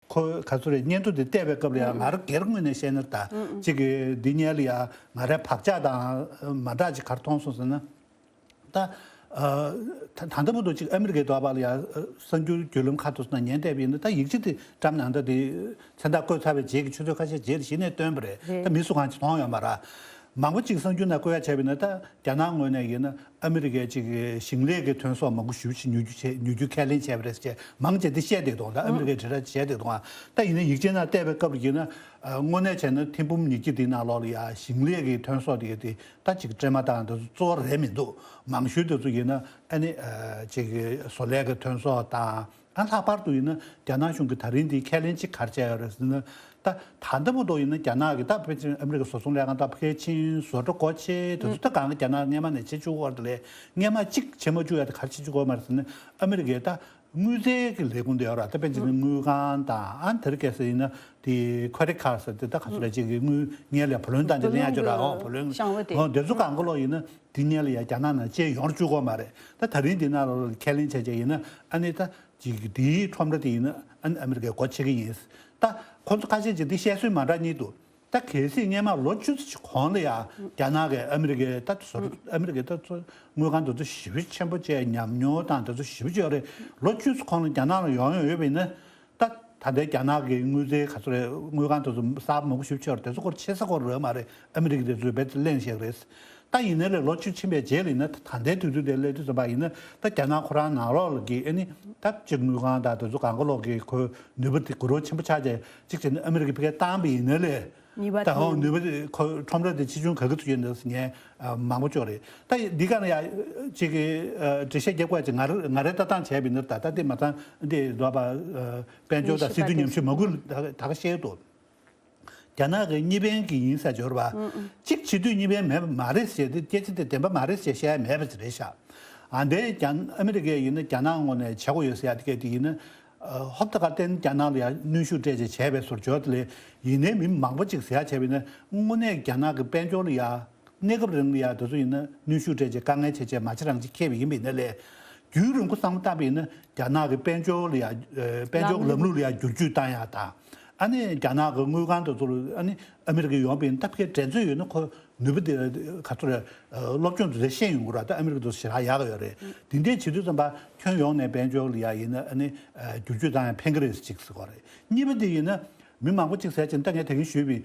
ཁོ་ག་ཚོད་རེད། སྙན་ཐོ་དེ་བལྟས་པའི་སྐབས་ལ་ཡང་ང་རང་སྒེར་ངོས་ནས་བཤད་ན་ད་གཅིག་གི་འདི་སྔོན་ལ་ཡང་ང་རའི་བག་ཆགས་དང་མ་འདྲ་ཅིག་ག་རེ་མཐོང་སོང་ཟེར་ན། ད་ཨ་ད་ད་ལྟ་བར་དུ་ཅིག་ཨ་མི་རི་ཀའི་འདོད་པ་ལ་ཡང་གསར་འགྱུར་བརྒྱུད་ལམ་ཁག་ཏུ་སོང་ན་ཉན་བསྡད་པ་ཡིན་ན། ད་ཡིག་ཆ་དེ་བཀྲམ་ནང་ད་དེ་མཚན་རྟགས་བཀོད་ཚར་བའི་རྗེས་ཀྱི་ཆུ་ཚོད་ཁ་ཤས་རྗེས་ལ་གཞི་ནས་བཏོན་པ་རེད། རེད། ད་མི་སུ་གང་ཅིག་མཐོང་ཡོད་མ་རེད། མང་པོ་ཅིག་གསར་འགྱུར་ནང་བཀོད་ཡ་བྱས་པ་ཡིན་ན་ད་རྒྱ་ནག་ངོས་ནས་ཡིན་ན། ཨ་མི་རི་ཀའི་ཅིག་ཞིང་ལས་ཀྱི་ཐོན་ཟོག་མང་པོ་ཞེ་པོ་ཅིག་ཉོ་རྒྱུ་བྱས་ཉོ་རྒྱུ་ཁས་ལེན་བྱས་པ་རེད་ཟེར་མང་ཆེ་འདི་བཤད་བསྡད་འདུག་ད་ཨ་མི་རི་ཀའི་དྲིལ་བསྒྲགས་བྱས་བསྡད་འདུག་ད་ཡིན་ན་ཡིག་ཆའི་ནང་བལྟས་པའི་སྐབས་ལ་ཡིན་ན། ཨ་དངོས་གནས་བྱས་ན་ཐེར་འབུམ་ཉིས་བརྒྱ་འདིའི་ནང་ལོགས་ལ་ཡ་ཞིང་ལས་ཀྱི་ཐོན་ཟོག་དེ་ག་དེ་ད་ཅིག་སྲན་མ་དང་དེ་ཚོ་གཙོ་བོ་རེད་མི་འདུག་མང་ཤོས་དེ་ཚོ་ཡིན་ན་ཨ་ནི་ཨ་ཅིག་བཟོ་ལས་ཀྱི་ཐོན་ཟོག་དང་། ཨ་ལྷག་པར་དུ་ཡིན་ན་རྒྱ་ནག་གཞུང་གིས་ད་རིང་འདི་ཁས་ལེན་ཅིག་ག་རེ་བྱས་ཡོད་རེད་ཟེར་ན། ད་ད་ལྟ་བར་དུ་ཡིན་ན་རྒྱ་ནག་གི་ད་ཕལ་ཆེར་ཨ་མི་རི་ཀའི་བཟོ་ཚོང་ལས་ཁང་དང་ཕལ་ཆེར་བཟོ་གྲྭ་སྒོ་ཕྱེ་དེ་ཚོ་ད་གང་ག་རྒྱ་ནག་སྔས་མ་ནས་བྱེད་བཅུག་གི་ཡོད་རེད། དེ་ལས་སྔས་མ་གཅིག་བྱེད་མ་བཅུག་ཡ་དེ་ག་རེ་བྱེད་བཅུག་གི་ཡོད་མ་རེད་ཟེར་ན། ཨ་མི་རི་ཀའི་ད་དངུལ་རྩའི་གི་ལས་ཁུངས་དེ་ཡོད་ར། ད་ཕལ་ཆེར་དངུལ་ཁང་དང་ཨ་དེར་སྐད་ཟེར་ཡིན་ན་དེ་ཁོ་རེ་ཁར་ཟེར་དེ་ད་ག་ཚོད་རེད། ཅིག་གི་དངུལ་ཉལ་ལ་བུ་ལོན་བཏང་རྒྱུ་ལེན་ཡ་ཅིག་ཡོད་ར། འོ་བུ་ལོན་ཤང་བུ་དེ། འོ་དེ་ཚོ་གང་ག་ལོག་ཡིན་ན་དེ་ཉལ་ལ་ཡ་རྒྱ་ནག་ནང་བཅད་ཡོང་བཅུག་གི་ཡོད་མ་རེད། ད་ད་རིང་འདི་ནང་ལོགས་ལ་ཁས་ལེན་བྱས་བྱས་ཡིན་ན་ཨ་ནི་ད། ཅིག་དེའི་ཁྲོམ་ར་དེ་ཡིན་ན་ཨ་ནི་ཨ་མི་རི་ཀས་སྒོ་ཕྱེ་གི་ཡིན། ད་ཁོང་ཚོ་ཁ་ཤས་ཀྱིས་འདི་བཤད་སྲོལ་མ་འདྲ་གཉིས་འདུག་ད་གལ་སྲིད་སྔས་མ་ལོ་བཅུ་ཙམ་ཞིག་གོང་ལ་ཡ་རྒྱ་ནག་གིས་ཨ་མི་རི་ཀའི་ད་བཟོ་ཨ་མི་རི་ཀའི་ད་ཚོ་དངུལ་ཁང་དེ་ཚོ་ཞེ་པོ་ཆེན་པོ་བཅས་ཉམས་མྱོང་དང་དེ་ཚོ་ཞེ་པོ་ཅིག་ཡོད་རེད། ལོ་བཅུ་ཙམ་གོང་ལ་རྒྱ་ནག་ལ་ཡོང་ཡོང་ཡོད་པ་ཡིན་ན། ད་ད་ལྟའི་རྒྱ་ནག་གི་དངུལ་རྩའི་ག་ཚོད་རེད། དངུལ་ཁང་དེ་ཚོ་གསར་པ་མང་པོ་ཞེ་པོ་ཅིག་ཡོད་རེད། དེ་ཚོ་སྐོར་ཆེ་ས་སྐོར་རེད་མ་རེད། ཨ་མི་རི་ཀ་དེ་ཚོས་རྦད་དེ་གླེང་བཞག་རེད། ད་ཡིན་ནའི་ལས་ལོ་བཅུ་ཕྱིན་པའི་རྗེས་ལ་ཡིན་ན་ད་ལྟའི་དུས་ཚོད་དེ་སླེབས་དུས་ཙམ་པ་ཡིན་ན་ད་རྒྱ་ནག་ཁོ་རང་ནང་ལོགས་ལ་གི་ཨ་ནི་ད་གཅིག་དངུལ་ཁང་དང་དེ་ཚོ་གང་ག་ལོག་གི་ཁོའི་ནུས་པ་དེ་འགུལ་རོགས་ཆེན་པོ་ཆགས་བྱས་གཅིག་བྱས་ན་ཨ་མི་རི་ཀ་ཕ་གིར་བཏང་པ་ཡིན་ནའི་ལས་ནུས་པ་ད་ཧོ་ཐོན་ནུས་པ་དེ་ཁོ་ཁྲོམ་ར་དེ་ཆེ་ཆུང་ག་གི་ཚུད་ཡོད་འདུག་ཟེར་མཁན་མང་པོ་ཅིག་རེད། ད་འདི་ག་ནས་ཡ་གཅིག་གི་འགྲེལ་བཤད་རྒྱབ་དགོས་ཅིག་ང་རེ་ང་རེ་ལྟ་སྟངས་བྱས་པ་ཡིན་ན་ད་ལྟ་དེ་མ་ཚང་འདི་འདོད་པ་དཔལ་འབྱོར་དང་སྲིད་དོན་ཉམས་ཞིབ་མ་དགོས་ད་ག་བཤད་འདུག་རྒྱ་ནག་གི་གཉིས་ཕན་གྱི་ཡིན་ས་འབྱོར་བ། གཅིག་བྱེད་དུས་གཉིས་ཕན་མེད་པ་མ་རེད་ཟེར་ཏེ་སྐད་ཆ་དེ་བདེན་པ་མ་རེད་ཟེར་བཤད་ཡ་མེད་པ་ཅིག་རེད་ཤག་ཨ་འདས་རྒྱ་ཨ་མི་རི་ཀས་ཡིན་ན་རྒྱ་ནག་ངོས་ནས་བྱེད་དགོས་ཡོད་ཟེར་ཡ་དེ་གས་དེ་ཡིན་ན། ཧོབ་ཏེ་ག་བརྟེན་རྒྱ་ནག་ལ་ཡ་གནོན་ཤུགས་སྤྲད་བྱས་བྱས་པའི་བཟོ་བཅོས་དེ་ལས་ཡིན་ནའི་མི་མང་པོ་ཅིག་ཟེར་ཡ་བྱས་པ་ཡིན་ན་དངོས་གནས་རྒྱ་ནག་གི་དཔལ་འབྱོར་ལ་ཡ། གནས་སྐབས་རིང་ལ་ཡ་དེ་ཚོ་ཡིན་ན་གནོན་ཤུགས་སྤྲད་བྱས་དཀའ་ངལ་ཆེ་ཆེ་མ་ཆེ་རང་ཅིག་འཁྱེར་བ་ཡིན་པ་ཡིན་ན་ལས། རྒྱུན་རིང་པོ་བསམ་བློ་བཏང་པ་ཡིན་ན་རྒྱ་ནག་གི་དཔལ་འབྱོར་ལ་ཡ་དཔལ་འབྱོར་ལམ་ལུགས་ལ་ཡ་བསྒྱུར་བཅོས་བཏང་ཡ་དང་། ཨ་ནི་རྒྱ་ནག་གི་དངུལ་ཁང་དེ་ཚོ་ལ་ཨ་ནི་ཨ་མི་རི་ཀ་ཡོང་པ་ཡིན་ན་ད་ཕ་གིར་འགྲན་རྩོད་ཡོད་ན་ཁོ་ནུས་པ་དེ་ག་ཚོད་རེད། སློབ་སྦྱོང་དེ་ཚོ་ཤེས་ཡོང་གི་རེད། ད་ཨ་མི་རི་ཀ་དེ་ཚོ་ཞེ་དྲག་ཡག་གི་ཡོད་རེད། དེ་འདྲས་བྱེད་དུས་ཙམ་པ་ཁྱོན་ཡོངས་ནས་དཔལ་འབྱོར་ལ་ཡ་ཡིན་ན་ཨ་ནི་བསྒྱུར་བཅོས་བཏང་ཡ་ཕན་གི་རེད་ཅིག་ཟེར་གི་རེད། གཉིས་པ་དེ་ཡིན་ན་མི་མང་པོ་ཅིག་ཟེར་ཅིག་ད་ངས་ད་གིན་ཞུས་པའི།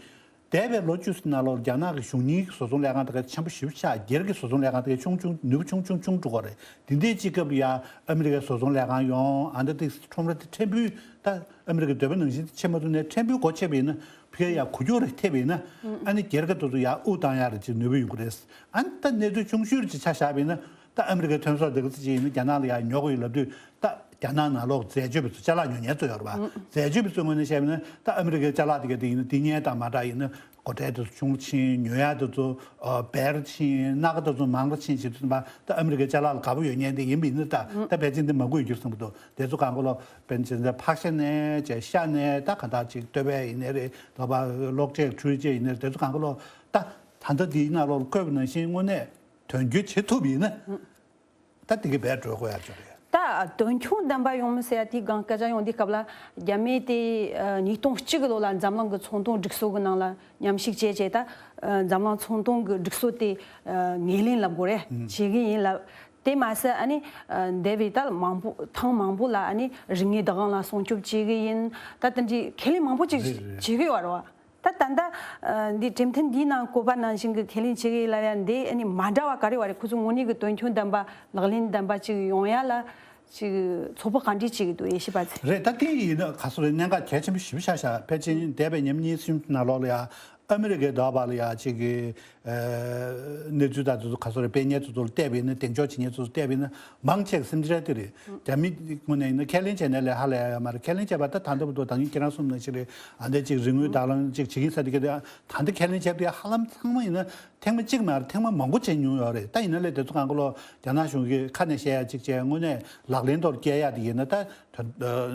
འདས་པའི་ལོ་བཅུ་ཙམ་ནང་ལོགས་རྒྱ་ནག་གི་གཞུང་གཉེར་གྱི་བཟོ་ཚོང་ལས་ཁང་དེ་ག་ཆེན་པོ་ཞེ་པོ་ཆགས། སྒེར་གྱི་བཟོ་ཚོང་ལས་ཁང་དེ་ག་ཆུང་ཆུང་ནུས་པ་ཆུང་ཆུང་ཆུང་འགྲོ་གི་རེད། དེ་འདྲའི་སྤྱི་ཁྱབ་ཡ་ཨ་མི་རི་ཀའི་བཟོ་ཚོང་ལས་ཁང་ཡོང་ཨ་འདྲ་དེ་ཁྲོམ་ར་དེ་ཕྲན་བུ་ད་ཨ་མི་རི་ཀའི་འདོད་པ་ནང་བཞིན་ཆེ་མ་ཐུབ་ནས་ཕྲན་བུ་སྒོ་ཕྱེ་བ་ཡིན་ན་ཕ་གིར་ཡ་འགུལ་སྐྱོད་རེ་ཐེབས་པ་ཡིན་ན་ཨ་ནི་སྒེར་གྱི་དེ་ཚོ་ཡ་དབུགས་བཏང་ཡ་རེ་ཅིག་ནུས་པ་ཡོང་གི་རེད། ཨ་ནི་ད་གནས་ཚུལ་ཆུང་ཤོས་རེ་ཅིག་ཆ་བཞག་པ་ཡིན་ན་ད་ཨ་མི་རི་ཀའི་ཐོན་ཟོག་དེ་ག་ཚོད་ཅིག་ཡིན་ན་རྒྱ་ནག་ལ་ཡ་ཉོ་གི་ཡོད་ལབ་དུས། ད་རྒྱ་ནག་ནང་ལོགས་འཛད་སྤྱོད་པ་ཚོ་ཅ་ལག་ཉོ་མཁན་ཚོ་ཡོད་རེད་པ། འཛད་སྤྱོད་པ་ཚོའི་ངོས་ནས་བཤད་པ་ན་ད་ཨ་མི་རི་ཀའི་ཅ་ལག་དེ་ག་དེ་ཡིན་ན་དེ་སྔོན་དང་མ་འདྲ་ཡིན་ན་སྒོ་ཁྲལ་དེ་ཚོ་ཆུང་རུ་ཕྱིན། ཉོ་ཡག་དེ་ཚོ་སྦལ་རུ་ཕྱིན། སྣ་ཁ་དེ་ཚོ་མང་རུ་ཕྱིན་བྱེད་དུས་ཙམ་པ་ད་ཨ་མི་རི་ཀའི་ཅ་ལག་ལ་དགའ་པོ་ཡོད་མཁན་དེ་ཡིན་པ་ཡིན་ན་ད་ད་ཕལ་ཆེར་འདི་མ་དགོས་རྒྱུ་བསམ་གི་འདུག་དེ་ཚོ་གང་ག་ལོ་དཔེར་ན་ཕག་ཤ་ནས་བྱས་ཤ་ནས་ད་ག་ད་ཅིག་ལྟོ་ཕད་ཡིན་ནའི་རེད། ལོ་པ་གློག་ཆས་འཕྲུལ་ཆས་ཡིན་ནའི་རེད། དེ་ཚོ་གང་ག་ལོ་ད་ད་ལྟ་འདིའི་ནང་ལོགས་ལ་བཀོད་པ་ནང་བཞིན་དངོས་གནས་དོན་འཁྱོལ་བྱེད་ཐུབ་ཡིན་ན། ད་དེ་གི་བས་འགྲོ་དགོས་ཡ་ཅིག་རེད། ད་དོན་འཁྱོལ་ལྡན་པ་ཡོང་མི་ཟེར་ཡ་དེ་གང་སྐད་ཆ་ཡོང་དུས་སྐབས་ལ་རྒྱ་མི་དེ་ཉིས་སྟོང་གཅིག་གི་ལོ་ལ་འཛམ་གླིང་གི་ཚོང་དོན་སྒྲིག་སྲོལ་གི་ནང་ལ་མཉམ་ཞུགས་བྱས་བྱས་ད་འཛམ་གླིང་ཚོང་དོན་གི་སྒྲིག་སྲོལ་དེ་ངོས་ལེན་ལབ་དགོས་རེད། བྱེད་གི་ཡིན་ལབ། དེ་མ་ཟད་ཨ་ནི་འདས་པའི་ད་མང་པོ་ཐེངས་མང་པོ་ལ་ཨ་ནི་རིག་གནས་བདག་དབང་ལ་སྲུང་སྐྱོབ་བྱེད་གི་ཡིན། ད་དེ་འདྲའི་ཁས་ལེན་མང་པོ་ཅིག་རེད་རེད། བྱེད་གི་ཡོད་རེད་བ། ད་ད་ལྟ་འདི་གྲོས་མཐུན་འདིའི་ནང་བཀོད་པ་ནང་བཞིན་གྱི་ཁས་ལེན་བྱེད་ཀྱི་ལབ་ཡ་འདི་ཨ་ནི་མ་འདྲ་བ་ག་རེ་བ་རེད། ཁོ་ཚོ་དངོས་གནས་ཀྱི་དོན་འཁྱོལ་ལྡན་པ་ལག་ལེན་ལྡན་པ་ཅིག་ཡོང་ཡ་ལ་ཅིག་ཚོད་དཔག་ག་འདྲས་བྱེད་ཀྱི་འདུག་དབྱེ་ཞིབ་པ་ཚོས། རེད། ད་དེ་ཡིན་ན་ག་ཚོད་རེད། གནད་འགག་གལ་ཆེན་པོ་ཞེ་པོ་ཆགས་ཤག་ཕལ་ཆེར་འདས་པའི་ཉིན་གཉིས་གསུམ་ནང་ལོགས་ལ་ཡ་ ཨ་མི་རི་ཀའི་འདབ་བར་ལ་ཡ་གཅིག་གི་གནས་ཚུལ་དང་དེ་ཚོ་ག་ཚོད་རེད། སྤེལ་མཁན་དེ་ཚོ་ལ་བལྟས་པ་ཡིན་ན། གདེང་འཇོག་བྱེད་མཁན་དེ་ཚོ་བལྟས་པ་ཡིན་ན། མང་ཆེ་གི་སེམས་ཁྲལ་དེ་རེད། རྒྱ་མི་ངོས་ནས་ཡིན་ན་ཁས་ལེན་བྱས་ནས་ལས་ཧ་ལས་ཡ་ཡོད་མ་རེད། ཁས་ལེན་བྱས་པ་ད་ད་ལྟ་བར་དུ་ད་ངས་ཁྱེད་རང་གསུངས་ནང་བཞིན་རེད། ཨ་འདྲ་གཅིག་རིན་དངུལ་དང་བླངས་གཅིག་བྱེད་ཀྱིན་ས་དེ་ག་དེ་ད་ལྟ་ཁས་ལེན་བྱས་པ་དེ་ཧ་ལམ་ཚང་མ་ཡིན་ན་ཐེངས་མ་གཅིག་མ་རེད། ཐེངས་མ་མང་པོ་བྱས་མྱོང་ཡོད་རེད། ད་ཡིན་ན་ལས་དེ་ཚོ་གང་ག་ལོ་རྒྱ་ནག་གཞུང་གིས་ཁ་ནས་བཤད་ཡ་གཅིག་བྱས་དངོས་གནས་ལག་ལེན་ཐོག་སྐྱེལ་ཡ་དེ་ཡིན་ན་ད། ད་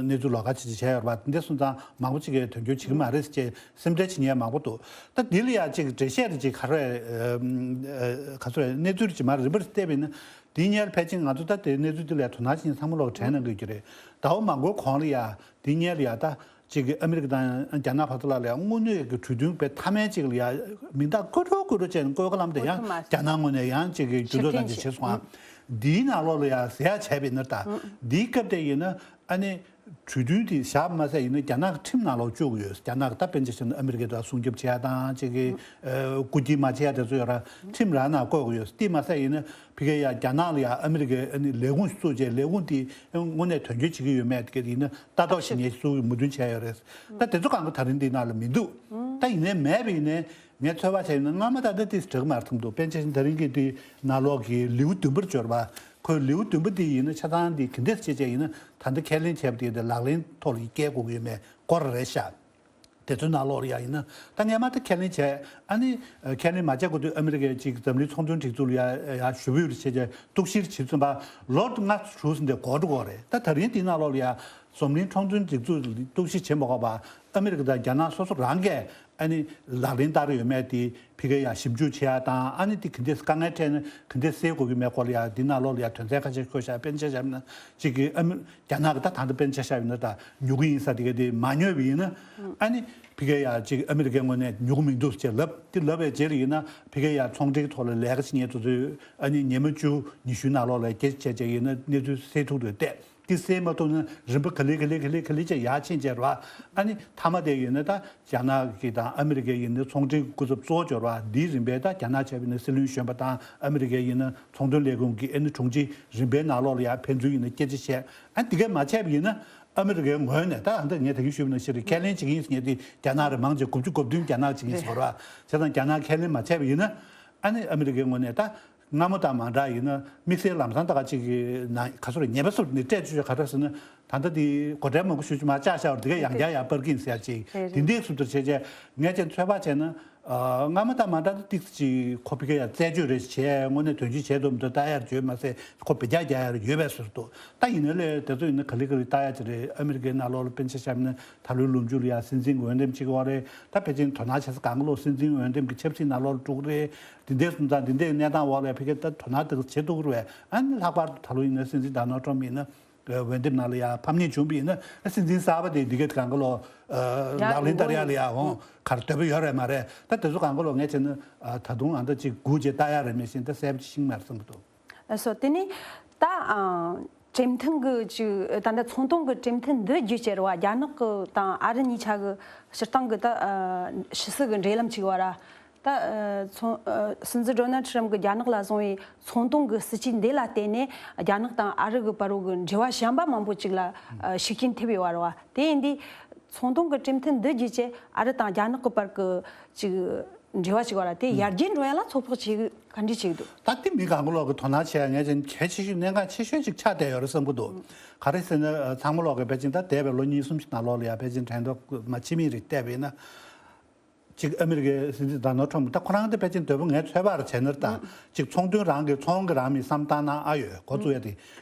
གནས་ཚུལ་ལོགས་ཀ་ཅིག་ཅིག་བྱས་ཡོད་རེད་པ། འདི་སོང་ཙང་མང་པོ་ཅིག་གིས་དོན་འཁྱོལ་བྱེད་ཀྱི་མ་རེད་ཟེར་བྱས་སེམས་ཁྲལ་བྱེད་མཁན་མང་པོ་འདུག་ད་འདི་ལ་ཡ་ཅིག་འགྲེལ་བཤད་རེ་ཅིག་ག་རེ་ག་ཚོད་རེད། གནས་ཚུལ་རེ་ཅིག་མར་རིམ་པར་བལྟས་པ་ཡིན་ན། འདིའི་སྔོན་ཕལ་ཆེར་ང་ཚོ་ད་དེ་གནས་ཚུལ་འདི་ལ་དོ་སྣང་བྱེད་མཁན་ཚང་མ་ལོག་དྲན་གནང་གི་ཡོད་ཀྱི་རེད། ཟླ་བ་མང་པོའི་གོང་ལ་ཡ་འདིའི་སྔོན་ལ་ཡ་ད་ཅིག་གི་ཨ་མི་རི་ཀ་དང་རྒྱ་ནག་བར་དུ་ལ་ལ་ཡ་དངོས་གནས་ཀྱི་གྲོས་མཐུན་དཔེ་མཐའ་མའི་ཅིག་ལ་ཡ་མིང་རྟགས་བཀོད་འགྲོ་བཀོད་འགྲོ་བྱས་ནས་བཀོད་ག་ལམ་དེ་ཡང་བཀོད་ཐུབ་མ་རྒྱ་ནག་ངོས་ནས་ཡང་ཅིག་གི་འགྱུར་ལྡོག་དང་ཅིག་བྱས་སོང་ཨ། འདིའི་ནང་ལོགས་ལ་ཡ་ཟེར་ཡ་བྱས་པ་ཡིན་ན། ད་འདིའི་སྐབས་དེ་ཡིན་ན་ཨ་ནི་གྲོས་མཐུན་དེ་བཞག་མ་ཟད་ཡིན་ན་རྒྱ་ནག་གི་ཁྲིམས་ནང་ལོགས་བཅུག་གི་ཡོད། རྒྱ་ནག་གི་ད་དཔེར་ན་ཆ་བཞག་ན་ཨ་མི་རི་ཀའི་དང་སྲུང་སྐྱོབ་བྱེད་ཡ་དང་ཅིག་གི་རྐུ་འཁྱེར་མ་བྱེད་ཡ་དེ་ཚོ་ཡོད་ར། ཁྲིམས་རང་ནང་བཀོད་གི་ཡོད། དེ་མ་ཟད་ཡིན་ན་ཕ་གི་ཡ་རྒྱ་ནག་ལ་ཡ་ཨ་མི་རི་ཀའི་ཨ་ནི་ལས་ཁུངས་ཤིག་བཙུགས་བྱས་ལས་ཁུངས་དེ་དངོས་གནས་དོན་འཁྱོལ་བྱེད་ཀྱི་ཡོད་མེད་དེ་ག་ཡིན་ན་ལྟ་རྟོག་བྱེད་མཁན་ཤིག་བཙུགས་མོས་མཐུན་བྱས་ཡོད་རེད། ད་དེ་ཚོ་གང་ག་ད་རིང་འདི་ནང་ལ་མི་འདུག་ད་ཡིན་ནའི་མེད་པ་ཡིན་ནའི། ངས་ཚོད་དཔག་བྱས་ཡོད་ན་སྔ་མ་ད་ལྟ་ཏིས་འགྲིག་མ་རེད་བསམ་འདུག་དཔེར་ན་ཆ་བཞག་ན་ད་རིང་གི་དེ་ནང་ལོགས་ཀྱི་ལེའུ་བདུན་པར་འབྱོར་བ། ཁོའི་ལེའུ་བདུན་པ་དེ་ཡིན་ན་ཆ་ཚང་དེ་ག་འདྲས་བྱས་བྱས་ཡིན་ན་ད་ལྟ་ཁས་ལེན་བྱས་པ་དེ་དེ་ལག་ལེན་ཐོག་ལ་སྐྱེལ་དགོས་ཀྱི་ཡོད་མེད་སྐོར་རེད་ཤག་དེ་ཚོའི་ནང་ལོགས་ལ་ཡ་ཡིན་ན་ད་སྔས་མ་ད་ཁས་ལེན་བྱས། ཨ་ནི་ཁས་ལེན་མ་བྱས་གོང་དུ་ཨ་མི་རི་ཀས་ཅིག་འཛམ་གླིང་ཚོང་དོན་སྒྲིག་འཛུགས་ལ་ཡ་ཡ་ཞུ་འབོད་རེ་བྱས་བྱས་གཏུག་བཤེར་བྱེད་ཚུན་པ་ལོ་ལྔ་དྲུག་ཙམ་དེ་འགོར་འགྲོ་གི་རེད། ད་ད་རིང་དེའི་ནང་ལོགས་ལ་ཡ་འཛམ་གླིང་ཚོང་དོན་སྒྲིག་འཛུགས་ལ་གཏུག་བཤེར་བྱེད་མ་དགོས་པ། ཨ་མི་རི་ཀ་དང་རྒྱ་ནག་སོ་སོ་རང་གིས་ཨ་ནི་ལག་ལེན་བསྟར་ཡོད་མེད་དེ་ཕ་གིར་ཡང་ཞིབ་འཇུག་བྱེད་ཡ་དང་། ཨ་ནི་དེ་ག་འདྲས་དཀའ་ངལ་འཕྲད་ན་ག་འདྲས་སེལ་དགོས་ཀྱི་མེད་སྐོར་ལ་ཡང་འདི་ནང་ལོགས་ལ་ཡང་དོན་ཚན་ཁ་ཤས་བཀོད་བཞག་དཔེར་ན་ཆ་བཞག་ན་གཅིག་གི་ཨ་མི་རྒྱ་ནག་གི་ད་ད་ལྟ་དཔེར་ན་ཆ་བཞག་ཡོད་ན་ད་ཉོ་གི་ཡིན་ས་དེ་ག་དེ་མ་ཉོས་པ་ཡིན་ན། ཨ་ནི་ཕ་གིར་ཡང་གཅིག་ཨ་མི་རི་ཀའི་ངོས་ནས་ཉོ་གི་མི་འདུག་ཅེས་ལབ། དེ་ལབ་པའི་རྗེས་ལ་ཡིན་ན་ཕ་གིར་ཡང་ཚོང་འབྲེལ་གྱི་ཐོག་ལ་ལས་ཀ་བྱེད་མཁན་དེ་ཚོས་ཨ་ནི་ཉི་མ་བཅུ་ཉི་ཤུའི་ནང་ལོགས་ལ་སྐད་ཆ་བྱས་བྱས་ཡིན་ན་གནས་ཚུལ་གསལ་ཐུབ་རེད་བལྟས། དེ་སེལ་མ་ཐུབ་ན་རིམ་པ་ག་ལེ་ག་ལེ་ག་ལེ་ག་ལེ་བྱས་ཡར་ཕྱིན་བྱས་རེད་བ། ཨ་ནི་མཐའ་མ་དེ་ཡིན་ན་ད་རྒྱ་ནག་གི་དང་ཨ་མི་རི་ཀའི་ཡིན་ན་ཚོང་འབྲེལ་གྱི་སྐུ་ཚབ་གཙོ་བོ་འབྱོར་བ་འདིའི་རིམ་པས་ད་རྒྱ་ནག་བྱས་པ་ཡིན་ན་སྲིད་བློན་གཞོན་པ་དང་ཨ་མི་རི་ཀའི་ཡིན་ན་ཚོང་དོན་ལས་ཁུངས་ཀྱི་ཨ་ནི་དྲུང་ཆེ་རིམ་པའི་ནང་ལོགས་ལ་ཡར་ཕན་ཚུན་ཡིན་ན་སྐད་ཆ་བཤད། ཨ་ནི་དེ་གས་མ་བྱས་པ་ཡིན་ན་ཨ་མི་རི་ཀའི་ངོས་ནས་ད་ཨ་ད་ངས་ད་གིན་ཞུས་པ་ནང་བཞིན་རེད། ཁས་ལེན་བྱེད་ཀྱི་ཡིན་ཟེར་མཁན་དེ་རྒྱ་ནག་རེད། མང་ཆེ་དགུ་བཅུ་གོ་བདུན་རྒྱ་ནག་བྱེད་ཀྱི་ཡིན་ཟེར་བ་རེད་བ། བྱས་ཙང་རྒྱ་ནག་ཁས་ལེན་མ་བྱས་པ་ཡིན་ན་ཨ་ནི་ཨ་མི་རི་ཀའི་ངོས་ནས་ད། སྔ་མོ་དང་མ་འདྲ་ཡིན་ན་དམིགས་བསལ་ལམ་སང་ད་ག་ཅིག་གི་ནང་ག་ཚོད་རེད། ཉེས་པ་སོགས་ནི་སྤྲད་བཅུག་ག་རེ་ཟེར་ན་ད་ལྟ་དེ་སྒོ་ཁྲལ་མང་པོ་ཞུ་རྒྱུ་མ་བཅག་བཞག་པ་དེ་ག་ཡང་བསྐྱར་ཡང་སྤར་གི་ཡིན་ཟེར་ཡ་ཅིག་རེད་དེ་རེད། འདྲའི་སུབ་ཏུ་བྱས་བྱས་ངས་ཀྱང་ཚོད་དཔག་བྱས་ན། ཨ་སྔ་མོ་དང་མ་འདྲ་ཏིག་ཙམ་ཅིག་ཁོ་ཕ་གི་ཡ་རྩད་གཅོད་རེ་བྱས་དངོས་གནས་དོན་འཁྱོལ་བྱས་འདུག་མི་འདུག་ལྟ་ཡ་རེ་བྱོས་མ་ཟད་ཁོ་བེད་རྒྱག་རྒྱག་ཡ་རེ་ཡོད་པའི་ཟེར་འདུག་ད་ཡིན་ན་ལས་དེ་ཚོ་ཡིན་ན་ག་ལེ་ག་ལེ་ལྟ་ཡ་ཅིག་རེད། ཨ་མི་རི་ཀའི་ནང་ལོགས་ལ་དཔེར་ན་ཆ་བཞག་ན་ད་ལོའི་ལོ་མཇུག་ལ་ཡ་སྲིད་འཛིན་འོས་འདེམས་བྱེད་ཀྱི་ཡོད་རེད། ད་ཕལ་ཆེར་དོ་སྣང་བྱེད་ས་གང་ག་ལོག་སྲིད་འཛིན་འོས་འདེམས་ཀྱི་ཆབ་སྲིད་ནང་ལོགས་ལ་འགྲོ་གི་རེད། དེ་འདྲའི་སོང་ཙང་དེ་འདྲའི་གནས་སྟངས་འོག་ལ་ཕ་གིར་ད་དོ་སྣང་དེ་བྱེད་ཐུབ་ཀྱི་རེད་པས། ཨ་ནི་ལྷག་པར་དུ་ད་ལོ་ཡིན་ན་སྲིད་འཛིན་ཌོ་ནལ་ཊམ་ཡིན་ན་འོས་འདེམས་ནང་ལ་ཡང་ཕམ་ཉེས་བྱུང་བ་ཡིན་ན་སྲིད་འཛིན་གསར་པ་དེ་འདི་གའི་གང་ག་ལོ་ལག་ལེན་བསྟར་ཡ་ལ་ཡ་འོང་གར་འདོད་པ་ཡོད་རེད་མ་རེད། ད་དེ་ཚོ་གང་ག་ལོ་ངས་བྱས་ན་ད་དུང་ཨ་འདྲ་ཅིག་སྒུག་བྱས་ལྟ་ཡ་རེད། མེད་བཞིན་ད་གསལ་པོ་ཅིག་ཤེས་ཀྱི་མ་རེད་བསམ་གྱི་འདུག་ཨ་སོ་དེ་ནི་ད་ཨ། གྲོས་མཐུན་གྱི་ཅིག་ད་ལྟ་ཚོང་དོན་གྱི་གྲོས་མཐུན་འདི་བརྒྱུད་བྱས་རེད་བ། རྒྱ་ནག་གི་དང་ཨ་རི་གཉིས་ཆ་གི་སྤྱིར་བཏང་གི་ད་ཨ་ཕྱི་སྲིད་ཀྱི་འབྲེལ་ལམ་ཅིག་ཡོད་ར། ད་ཨ་ཚོང་ཨ་སྲིད་འཛིན་ཌོ་ནལ་ཊམ་གྱིས་རྒྱ་ནག་ལ་བཟུང་བའི་ཚོང་དོན་གྱི་སྲིད་ཇུས་འདི་ལ་བརྟེན་ནས་རྒྱ་ནག་དང་ཨ་རི་གི་བར་རུ་གི་འབྲེལ་བ་གཞན་པ་མང་པོ་ཅིག་ལ་ཨ་ཤུགས་རྐྱེན་ཐེབས་ཡོད་རེད་བ། དེ་ཡིན་དུས་ཚོང་དོན་གྱི་གྲོས་མཐུན་འདི་བརྒྱུད་བྱས་ཨ་རི་དང་རྒྱ་ནག་གི་བར་གྱི་ཅིག་འབྲེལ་བ་ཞིག་བར་དེ་ཡར་རྒྱས་འགྲོ་ཡ་ལ་ཚོད་དཔག་བྱེད་ག་འདྲ་བྱེད་ཀྱི་འདུག་ད་དེ་མི་གང་ག་ལོག་གི་དོ་སྣང་བྱེད་ཡ་ངས་ཀྱང་གལ་ཆེ་ཤོས་གནད་འགག་ཆེ་ཤོས་ཅིག་ཆགས་བསྡད་ཡོད་རེད་བསམ་གྱི་འདུག་ག་རེ་ཟེར་ན་ཚང་མ་ལོག་གི་ཕལ་ཆེར་ད་འདས་པའི་ལོ་གཉིས་གསུམ་ཞིག་ནང་ལོགས་ལ་ཡ་ཕལ་ཆེར་དྲན་རྟོག་མ་ཕྱི་མིག་རེ་བལྟས་པ་ཡིན་ན། གཅིག་ཨ་མི་རི་ཀའི་སྲིད་འཛིན་ཌོ་ནལ་ཊམ་ད་ཁོ་རང་དེ་ཕལ་ཆེར་འདོད་པ་ངའི་ཚོད་དཔག་རེ་བྱས་ན་ད་གཅིག་ཚོང་དོན་རང་གི་ཚོང་གི་རང་མི་བསམ་བཏང་ན་ཨ་ཡོད་འགོ་བཙུགས་ཡ་དེ།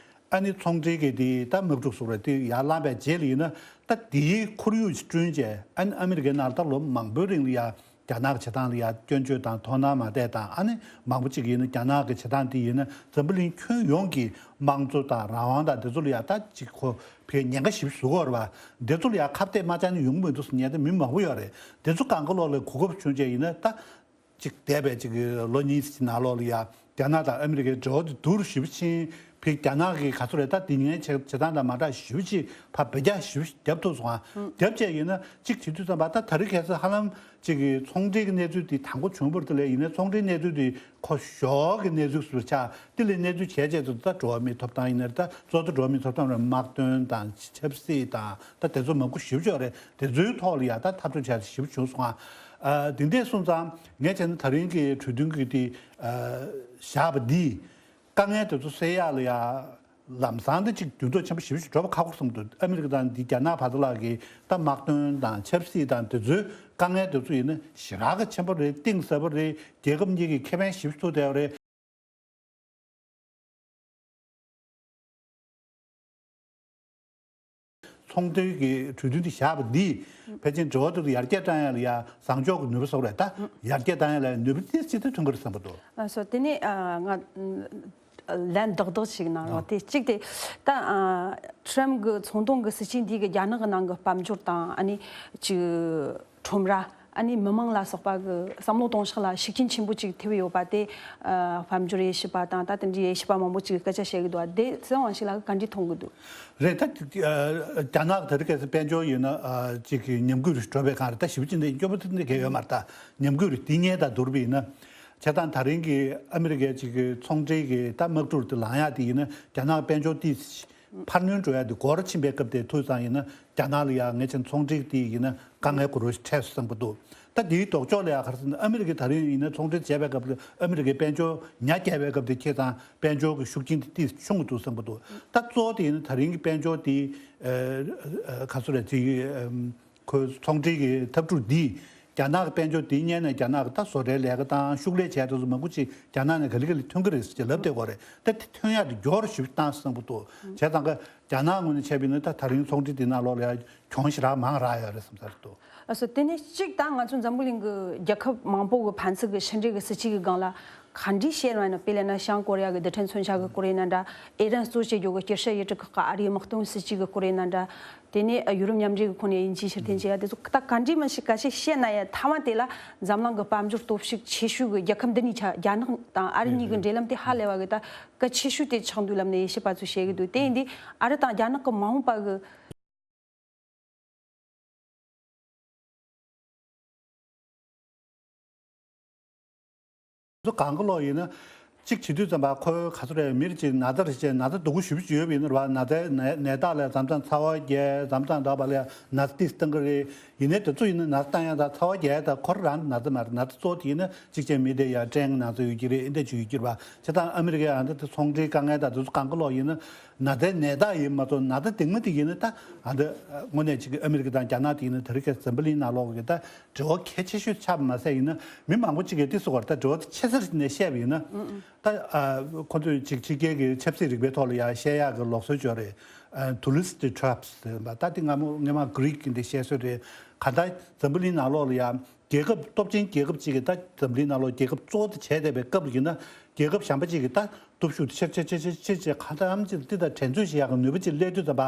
ཨ་ནི་ཚོང་འབྲེལ་གྱི་དེ་ད་དམག་འཁྲུག་སོགས་རེད་དེ་ཡར་ལངས་པའི་རྗེས་ལ་ཡིན་ན་ད་དེའི་ཁོར་ཡུག་ཅིག་བསྐྲུན་བྱས། ཨ་ནི་ཨ་མི་རི་ཀའི་ནང་ལ་ད་ལོ་མང་པོའི་རིང་ལ་ཡ་རྒྱ་ནག་གི་བྱེད་སྟངས་ལ་ཡ་སྐྱོན་བརྗོད་དང་དོ་སྣང་མ་བྱས་དང་། ཨ་ནི་མང་པོ་ཅིག་ཡིན་ན་རྒྱ་ནག་གི་བྱེད་སྟངས་དེ་ཡིན་ན་འཛམ་བུ་གླིང་ཁྱོན་ཡོངས་ཀྱི་དམངས་གཙོ་དང་རང་དབང་དང་དེ་ཚོ་ལ་ཡ་ད་ཅིག་ཁོ་ཕའི་ཉེན་ཁ་ཞེ་པོ་བཟོ་གི་ཡོད་རེད་བ། དེ་ཚོ་ལ་ཡ་ཁ་གཏད་མ་བཅག་ན་ཡོང་གི་མི་འདུག་ཟེར་མཁན་དེ་མི་མང་པོ་ཡོད་རེད། དེ་ཚོ་གང་ག་ལོག་ལ་གོ་སྐབས་བྱུང་བྱས་ཡིན་ན་ད། གཅིག་འདས་པའི་གཅིག་གི་ལོ་གཉིས་ཀྱི་ནང་ལོགས་ལ་ཡ་རྒྱ་ནག་དང་ཨ་མི་རི་ཀའི་འབྲེལ་བ་དེ་སྡུག་རུ་ཞེ་པོ་ཕྱིན། ཕྱིས་རྒྱ་ནག་གིས་ག་ཚོད་རེད་ད་དེ་སྔའི་བྱེད་བྱེད་སྟངས་དང་མ་འདྲ་ཞེ་པོ་ཅིག་ཕར་འབུད་རྒྱག་ཞེ་པོ་ཅིག་བརྒྱབ་ཐུབ་སོང་ཨ། བརྒྱབ་བྱས་ཡིན་ན་གཅིག་བྱེད་དུས་ཙམ་པ་ད་ད་རེས་ཁ་སང་ཧ་ལམ་གཅིག་གི་ཚོང་འབྲེལ་གྱི་གནས་ཚུལ་དེ་དང་པོ་བྱུང་བར་དུ་ལས་ཡིན་ན་ཚོང་འབྲེལ་གནས་ཚུལ་དེ་ཁོ་ཞོགས་ཀྱི་གནས་ཚུལ་ཟུར་ཆག་དེ་ལས་གནས་ཚུལ་བྱས་བྱས་ཚུལ་ད་འགྲོ་བ་མིའི་ཐོབ་ཐང་ཡིན་ན་རེད། ད་གཙོ་བོ་འགྲོ་བ་མིའི་ཐོབ་ཐང་རེད། དམག་དོན་དང་ཆབ་སྲིད་དང་ད་དེ་ཚོ་མང་པོ་ཞེ་པོ་ཅིག་རེད། དེ་ཚོའི་ཐོག་ལ་ཡ་ད་འཐབ་རྩོད་བྱས་ཞེ་པོ་བྱུང་སོང་ཨ། ཨ། དེ་འདྲས་སོང་ཙང་ངས་བྱས་ན་ད་རིང་གི་གྲོས་མཐུན་གྱི་དེ་ཨ་བཞག་པ་འདིས་དཀའ་ངལ་དེ་ཚོ་སེལ་ཡག་ལ་ཡ་ལམ་སང་དེ་ཅིག་འགྱུར་ལྡོག་ཆེན་པོ་ཞེ་པོ་ཞིག་འགྲོ་བ་ཁག་པོ་བསམ་འདུག་ཨ་མི་རི་ཀ་དང་འདི་རྒྱ་ནག་བར་དུ་ལ་གི་ད་དམག་དོན་དང་ཆབ་སྲིད་དང་དེ་ཚོའི་དཀའ་ངལ་དེ་ཚོ་ཡིན་ན་ཞེ་དྲག་གི་ཆེན་པོ་རེད། གཏིང་ཟབ་པོ་རེད། རྒྱལ་ཁབ་གཉིས་ཀྱི་ཁེ་ཕན་ཞེ་པོ་ཐུག་བསྡད་པ་རེད། ཚོང་འབྲེལ་གྱི་གྲོས་མཐུན་དེ་བཞག་པ་འདིས་ཕལ་ཆེར་འབྲེལ་བ་དེ་ཚོ་ཡར་རྒྱས་བཏང་ཡ་ལ་ཡ་བཟང་ཕྱོགས་ཀྱི་ནུས་པ་སོགས་རེད། ད་ཡར་རྒྱས་བཏང་ཡ་ལ་ནུས་པ་ཏོག་ཙམ་ཅིག་ཐོན་གྱི་རེད་བསམ་པ་འདུག་ལགས་སོ། དེ་ནས་ཨ་ང་ལན་རྡོག་རྡོག་ཞིག་གནང་རོགས། དེ་གཅིག་དེ་ད་ཨ་ཊྲམ་གྱི་ཚོང་དོན་གྱི་སྲིད་ཇུས་འདི་གི་རྒྱ་ནག་གི་ནང་གི་དཔལ་འབྱོར་དང་ཨ་ནི་ཅིག་ཁྲོམ་ར། ཨ་ནི་མི་མང་ལ་སོགས་པ་གི་བསམ་བློ་གཏོང་ཕྱོགས་ལ་ཤུགས་རྐྱེན་ཆེན་པོ་ཅིག་ཐེབས་ཡོད་པ་དེ། ཨ་དཔལ་འབྱོར་དབྱེ་ཞིབ་པ་དང་ད་དེ་འདྲའི་དབྱེ་ཞིབ་པ་མང་པོ་ཅིག་གིས་སྐད་ཆ་བཤད་ཀྱི་འདུག་དེ་ཚེ་དབང་ཞིག་ལ་ག་འདྲས་མཐོང་གི་འདུག་རེད། ད་ཨ་རྒྱ་ནག་དེ་རིང་ཁ་སང་དཔལ་འབྱོར་ཡིན་ན་ཨ་ཅིག་གི་ཉམས་རྒུད་རུ་འགྲོ་བའི་སྒང་རེད། ད་ཞེ་པོ་ཅིག་འདི་སྐྱོ་པོ་དེ་འདྲ་གང་ཡོད་མ་རེད། ད་ཉམས་རྒུད་རུ་དེ་སྔོན་དང་བསྡུར་བ་ཡིན་ན། བྱས་ཙང་ད་རིང་གི་ཨ་མི་རི་ཀའི་ཅིག་གི་ཚོང་འབྲེལ་གྱི་ད་དམག་འཁྲུག་དེ་ལངས་ཡག་དེ་ཡིན་ན་རྒྱ་ནག་དཔལ་འབྱོར་དེ། འཕར་སྣོན་འགྲོ་ཡ་དེ་འགོར་ཕྱིན་པའི་སྐབས་དེ་ཐུག་ཙང་ཡིན་ན་རྒྱ་ནག་ལ་ཡ་ངས་བྱས་ན་ཚོང་འབྲེལ་དེ་ཡིན་ན་དཀའ་ངལ་ཁོ་རང་ཞིག་འཕྲད་སོང་བསམ་གྱི་འདུག་ད་དེའི་ལྡོག་ཕྱོགས་ལ་ཡ་ག་རེ་ཟེར་ན་ཨ་མི་རི་ཀས་ད་རིང་ཡིན་ན་ཚོང་འབྲེལ་བྱས་པའི་སྐབས་ལ་ཨ་མི་རི་ཀའི་དཔལ་འབྱོར་ཉ་བརྒྱབ་པའི་སྐབས་དེ་ཁྱེད་ཚང་དཔལ་འབྱོར་གྱི་ཤུགས་རྐྱེན་དེ་ཏོག་ཙམ་ཆུང་གི་འདུག་བསམ་གྱི་འདུག་ད་གཙོ་བོ་དེ་ཡིན་ན་ད་རིང་གི་དཔལ་འབྱོར་དེ་ཨ་ཨ་ག་ཚོད་རེད་ཅིག་ཁོའི་ཚོང་འབྲེལ་གྱི་འཐབ་འཁྲུག་འདིས་རྒྱ་ནག་གི་དཔལ་འབྱོར་འདིའི་སྔོན་ནས་རྒྱ་ནག་གི་ད་བཟོ་གྲྭའི་ལས་ཀ་དང་ཤུགས་ལས་བྱས་དེ་ཚོ་མང་པོ་ཅིག་རྒྱ་ནག་ནས་ག་ལེ་ག་ལེ་ཐོན་གྱི་རེད་ཟེར་ལབ་བསྡད་ཀྱི་ཡོད་རེད། ད་དེ་ཐོན་ཡག་དེ་མགྱོགས་རུ་ཞེ་པོ་བཏང་སོང་བསམ་གྱི་འདུག་བྱས་ཙང་ཀ་རྒྱ་ནག་ངོས་ནས་བྱས་པ་ཡིན་ན་ད་ད་རིང་ཚོང་འབྲེལ་འདི་ནང་ལོགས་ལ་ཡ་གྱོང་ཞེ་དྲག་མང་རག་ཡོད་རེད་བསམ་ས་རེད་འདུག་ལགས་སོ། དེ་ནས་གཅིག་ད་ང་ཚོ་འཛམ་བུ་གླིང་གི་རྒྱལ་ཁབ་མང་པོ་གི་ཕན་ཚུན་གྱི་ཕྱི་འབྲེལ་གྱི་སྲིད་ཇུས་ཀྱི་སྒང་ལ་ག་འདྲས་བཤད་ན་ཡིན་ན། དཔེ་ལབ་ན་བྱང་ཀོ་རི་ཡ་གི་རྡུལ་ཕྲན་མཚོན་ཆ་གི་སྐོར་ཡིན་ན་འདྲ། ཨི་རན་གཙོ་བྱས་རྒྱུ་གི་སྐྱར་བཤད་ཡུལ་གྲུ་ཁག་གི་ཨ་རིའི་དམག་དོན་སྲིད་ཇུས་ཀྱི་སྐོར་ཡིན་ན་འདྲ། དེ་ནས་ཡུ་རོབ་མཉམ་འབྲེལ་གྱི་ཁོངས་ནས་དབྱིན་ཇིའི་ཕྱིར་འཐེན་བྱེད་ཡ་དེ་ཚོ་ད་ག་འདྲས་མི་ཤེས་ག་ཤེད་བཤད་ན་ཡང་མཐའ་མ་དེ་ལ་འཛམ་གླིང་གི་དཔལ་འབྱོར་སྟོབས་ཤུགས་ཆེ་ཤོས་ཀྱི་རྒྱལ་ཁབ་འདི་གཉིས་ཆ་རྒྱ་ནག་དང་ཨ་རི་གཉིས་ཀྱི་འབྲེལ་ལམ་དེ་ཧ་ལས་པ་གི་ད་གལ་ཆེ་ཤོས་དེ་ཆགས་འདུག་ལབ་ནས་དབྱེ་ཞིབ་པ་ཚོས་བཤད་ཀྱི་འདུག་དེ་ཡིན་དུས་ཨ་རི་དང་རྒྱ་ནག་གི་མ་འོངས་པ་གི་ཚོ་གང་གི་ལོག་ཡིན་ན། གཅིག་བྱེད་དུས་ཙམ་པ་ཁོའི་ག་ཚོད་རེད། མིར་གཅིག་ན་ཚ་རེད་བྱས་ན་ཚ་སྡུག་པོ་ཞེ་པོ་ཅིག་ཡོད་པ་ཡིན་ན་རེད་བ། ན་ཚའི་ནད་ནད་རྟགས་ལ་མཚམས་མཚམས་ཚ་བ་རྒྱས། མཚམས་མཚམས་འདྲ་བ་ལ་ན་ཚ་ཏིས་བཏང་གི་རེད། ཡིན་ནའི་དེ་ཚོ་ཡིན་ན་ན་ཚ་བཏང་ཡ་དང་ཚ་བ་རྒྱས་ཡ་དང་ཁོ་རང་ན་ཚ་མ་རེད། ན་ཚ་གཙོ་བོ་དེ་ཡིན་ན་གཅིག་བྱས་མི་དེ་ཡ་སྐྲན་ན་ཚ་ཡོད་ཀྱི་རེད། འདི་འདྲ་ཅིག་ཡོད་ཀྱི་རེད་བ། བྱས་ཙང་ཨ་མི་རི་ཀའི་ཨ་འདི་དེ་ཚོང་འབྲེལ་དཀའ་ངལ་དང་དེ་ཚོ་གང་གི་ལོག་ཡིན་ན། ན་ཚའི་ནད་རྟགས་ཡིན་མ་གཏོགས་ན་ཚ་སྡིག་མ་སྡིག་ཡིན་ན་ད་ཨ་འདི་དངོས་གནས་ཅིག་ཨ་མི་རི་ཀ་དང་རྒྱ་ནག་དེ་ཡིན་ན་དེ་རིང་ཁ་སང་འཛམ་བུ་གླིང་ནང་ལོག་གི་ད་འབྲེལ་བ་གལ་ཆེ་ཤོས་ཆགས་པ་མ་ཟད་ཡིན་ན། མི་མང་པོ་ཅིག་གིས་དེ་སོགས་ཀྱི་ད་འབྲེལ་བ་དེ་ཆེ་ས་ནས་བཤད་པ་ཡིན་ན། ད་ཨ་ཁོ་ཚོས་ཅིག་ཕྱི་རྒྱལ་གྱི་ཆབ་སྲིད་རིག་པའི་ཐོག་ལ་ཡང་བཤད་ཡག་གི་ལུགས་སྲོལ་ཅིག་ཡོད་རེད། ཨ་tourist traps་ཟེར་བ་ད་དེ་སྔ་མོ་སྔོན་མ་གྷི་རིག་གི་འདི་བཤད་སྲོལ་རེད། གང་ལྟར་འཛམ་བུ་གླིང་ནང་ལོགས་ལ་ཡང་རྒྱལ་ཁབ་སྟོབས་ཆེན་རྒྱལ་ཁབ་ཅིག་གིས་ད་འཛམ་བུ་གླིང་ནང་ལོགས་རྒྱལ་ཁབ་གཙོ་བོ་དེ་བྱས་བསྡད་པའི་སྐབས་ལ་ཡིན་ན། རྒྱལ་ཁབ་གཞན་པ་ཅིག་གིས་ད་སྟོབས་ཤུགས་དེ་ཆེར་ཆེར་ཆེར་ཆེར་ཆེར་གང་ལྟར་ཨམ་ཅིག་དེ་དང་འགྲན་རྩོད་བྱེད་ཡག་གི་ནུས་པ་ཅིག་སླེབས་དུས་ཙམ་པ་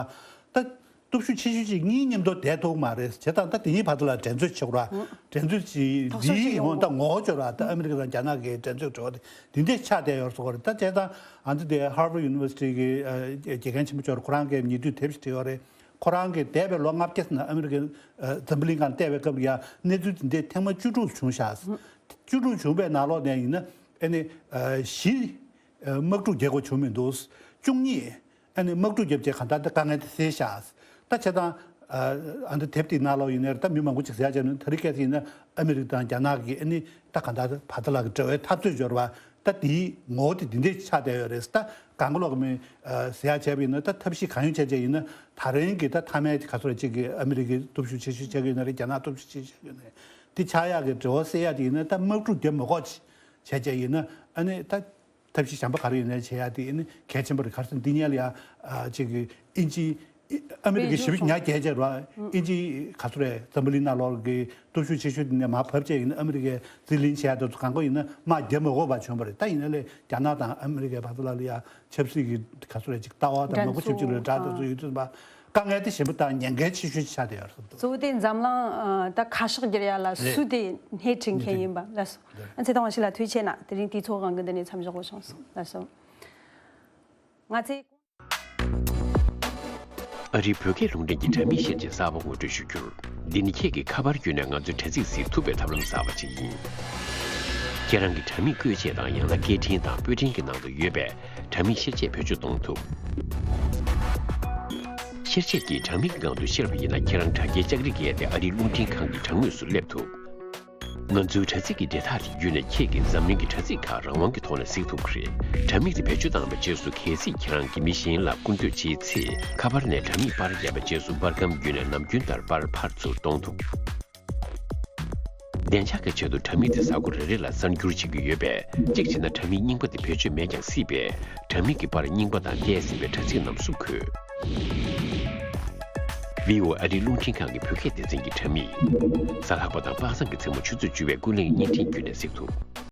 ད། སྟོབས་ཤུགས་ཆེ་ཤོས་ཅིག་གཉིས་མཉམ་དུ་བསྡད་ཐུབ་མ་རེད། བྱས་ཙང་ད་དེ་གཉིས་བར་དུ་ལ་འགྲན་རྩོད་བྱེད་དགོས་ར། འགྲན་རྩོད་ཅིག་ཐོག་སོ་འདིའི་ཅིག་ཡིན་ཡོང་ད་ངོ་བོ་ཅིག་ར། ད་ཨ་མི་རི་ཀ་དང་རྒྱ་ནག་གི་འགྲན་རྩོད་འགྲོ་བ་དེ་འདི་འདྲས་ཆགས་བསྡད་ཡོད་སོང་རེད། ད་བྱས་ཙང་ཨ་འདི་དེ་Harvard University་གི་ཨ་དགེ་རྒན་ཆེན་པོ་ཅིག་ཡོད་རེད། ཁོ་རང་གིས་ཉེ་དུས་དེབ་ཅིག་བྲིས་ཡོད་རེད། ཁོ་རང་གིས་འདས་པའི་ལོ་ལྔ་བརྒྱ་ཙམ་ནང་ཨ་མི་རི་ཀའི་ཨ་འཛམ་བུ་གླིང་སྒང་བལྟས་པའི་སྐབས་ལ་ཡ་གནས་ཚུལ་དེ་འདྲས་ཐེངས་མ་བཅུ་དྲུག་བྱུང་ཤག་བཅུ་དྲུག་བྱུང་བའི་ནང་ལོགས་ནས་ཡིན་ན་ཨ་ནི་ཨ་བཞི་ཨ་དམག་འཁྲུག་རྒྱག་དགོས་བྱུང་མི་འདུག་བཅུ་གཉིས། ཨ་ནི་དམག་འཁྲུག་བརྒྱབ་རྗེས་གང་ལྟར་དེ་དཀའ་ངལ་དེ་སེལ་ཤག་ད་བྱས་ཙང་ཨ་ཨ་འདི་དེབ་དེའི་ནང་ལོགས་ཡིན་ནའི་ད་མི་མང་པོ་ཅིག་ཟེར་ཡག་བྱས་ན་དེ་རིང་ཁ་སང་ཡིན་ན་ཨ་མི་རི་ཀ་དང་རྒྱ་ནག་གི་ཨ་ནི་ད་གང་ལྟར་བར་དུ་ལ་གི་འབྲེལ་བའི་འཐབ་རྩོད་འབྱོར་བ་ད་དེའི་ངོ་བོ་དེ་འདི་འདྲས་ཆགས་བསྡད་ཡོད་རེད། ད་གང་ག་ལོག་གི་མི་ཨ་ཟེར་ཡག་བྱས་པ་ཡིན་ན་ད་ཐབས་ཤེས་གང་ཡོང་བྱས་བྱས་ཡིན་ན་ད་རིང་གི་ད་མཐའ་མའི་ག་ཚོད་རེ་ཅིག་གི་ཨ་མི་རི་ཀའི་སྟོབས་ཤུགས་ཆེ་ཤོས་ཆགས་ཀྱི་ཡོད་ན་རེད། རྒྱ་ནག་སྟོབས་ཤུགས་ཆེ་ཤོས་ཆགས་ཀྱི་ཡོད་ན་རེད། དེ་ཆགས་ཡག་གི་འབྲེལ་བ་སེལ་ཡག་དེ་ཡིན་ན་ད་དམག་འཁྲུག་རྒྱབ་མི་དགོས་བྱས་བྱས་ཡིན་ན་ཨ་ནི་ད། ཐབས་ཤེས་གཞན་པ་ག་རེ་ཡོད་ནའི་བྱེད་ཡ་དེ་ནི་གལ་ཆེན་པོ་རེད། ག་རེ་ཟེར་ན་འདི་སྔོན་ལ་ཡ་ཨ་ཅིག་གི་དབྱིན་ཇི་ཨ་མི་རི་ཀའི་ཞི་བ་ཉག་རྒྱལ་རྒྱལ་ར་དབྱིན་ཇི་ག་ཚོད་རེད། འཛམ་བུ་གླིང་ནང་ལོགས་ཀྱི་སྟོབས་ཤུགས་ཆེ་ཤོས་དེ་ནས་མར་བབས་བྱས་ཡིན་ན་ཨ་མི་རི་ཀའི་རྩིས་ལེན་བྱེད་ཡ་དེ་ཚོ་གང་ག་ཡིན་ན་དམག་རྒྱབ་མི་དགོས་པ་བྱུང་བ་རེད། ད་ཡིན་ན་ལས་རྒྱ་ནག་དང་ཨ་མི་རི་ཀའི་བར་དུ་ལ་ལ་ཡ་ཆབ་སྲིད་ཀྱི་ག་ཚོད་རེད་ཅིག་ལྟ་བ་དང་འགྲན་མང་པོ་ཆབས་ཅིག་ལ་ཚོགས་འདྲ་དེ་ཚོ་ཡོད་དུས་པ་དཀའ་ངལ་དེ་ཞེ་པོ་དང་ཉེན་ཁ་ཆེ་ཤོས་ཆགས་བསྡད་ཡོད་རེད་བསམ་འདུག་གཙོ་བོ་དེ་འཛམ་གླིང་ད་ཁ་ཕྱོགས་བསྒྱུར་ཡ་ལ་རེད། སུ་དེ་སྣེ་ཁྲིད་མཁན་ཡིན་པ་ལ་སོ། ཨ་ཚེ་དང་བ་ཞིག་ལ་ཐུགས་རྗེ་ཆེ་གནང་། དེ་རིང་དུས་ཚོད་དབང་གིས་འདི་ནས་མཚམས་འཇོག་དགོས་བྱུང་སོང་ལགས་སོ། ང་ཚེ། ཨ་རིའི་བོད་སྐད་རླུང་འཕྲིན་གྱི་དྲ་མིག་བཤད་བྱེད་གསར་པ་ངོ་སྤྲོད་ཞུ་རྒྱུར། འདི་ནི་ཁྱེད་ཀྱིས་ཁ་པར་བརྒྱུད་ནས་ང་ཚོའི་དྲ་ཚིགས་གཟིགས་ཐུབ་པའི་ཐབས་ལམ་གསར་པ་ཅིག་ཡིན། ཁྱེད་རང་གི་དྲ་མིག་བཀོལ་ཆས་དང་ཡང་ན་སྐད་འཕྲིན་དང་པོད་འཕྲིན་གྱི་ནང་དུ་ཡོད་པའི་དྲ་མིག་བཤེར་ཆས་བེད་སྤྱོད་གཏོང་ཐུབ། བཤེར་ཆས་ཀྱིས་དྲ་མིག་གི་སྒང་དུ་བཤེར་བ་ཡིན་ན་ཁྱེད་རང་དྲ་རྒྱའི་ལྕགས་རིགས་བརྒལ་ཏེ་ཨ་རིའི་རླུང་འཕྲིན་ཁང་གི་དྲ་ངོས་སུ་སླེབས་ཐུབ། ང་ཚོའི་དྲ་ཚིགས་ཀྱི་འབྲེལ་ཐག་དེ་བརྒྱུད་ནས་ཁྱེད་ཀྱིས་འཛམ་གླིང་གི་དྲ་ཚིགས་ཁག་རང་དབང་གི་ཐོག་ནས་གཟིགས་ཐུབ་ཀྱི་རེད། དྲ་མིག་དེ་བེད་སྤྱོད་བཏང་བའི་རྗེས་སུ། གལ་སྲིད་ཁྱེད་རང་གིས་མི་གཞན་ལ་སྐུར་འདེབས་བྱེད་ཚེ། ཁ་པར་ནས་དྲ་མིག་པར་བརྒྱབ་པའི་རྗེས་སུ། པར་སྒམ་བརྒྱུད་ནས་ནམ་རྒྱུན་ལྟར་པར་ཕར་ཚུར་གཏོང་ཐུབ། བདེ་འཇགས་ཀྱི་ཆེད་དུ་དྲ་མིག་དེ་གཟའ་འཁོར་རེ་རེ་ལ་གསར་འགྱུར་བྱེད་ཀྱི་ཡོད་པས། གཅིག་བྱས་ན། དྲ་མིག་རྙིང་པ་དེ་བེད་སྤྱོད་མེད་ཀྱང་སྲིད་པས། དྲ་མིག་གི་པར་རྙིང་པ་དང་བལྟས་ཟིན་པའི་དྲ་ཚིགས་རྣམས་སུ་འཁོད། བྷི་ཨོ་ཨེ་ཨ་རིའི་རླུང་འཕྲིན་ཁང་གི་བོད་སྐད་སྡེ་ཚན་གྱི་དྲ་མིག། གཟའ་ལྷག་པ་དང་པ་སངས་ཀྱི་མཚན་མོ་ཆུ་ཚོད་བཅུ་པའི་ཀུན་གླེང་བརྙན་འཕྲིན་བརྒྱུད་ནས་གཟིགས་ཐུབ།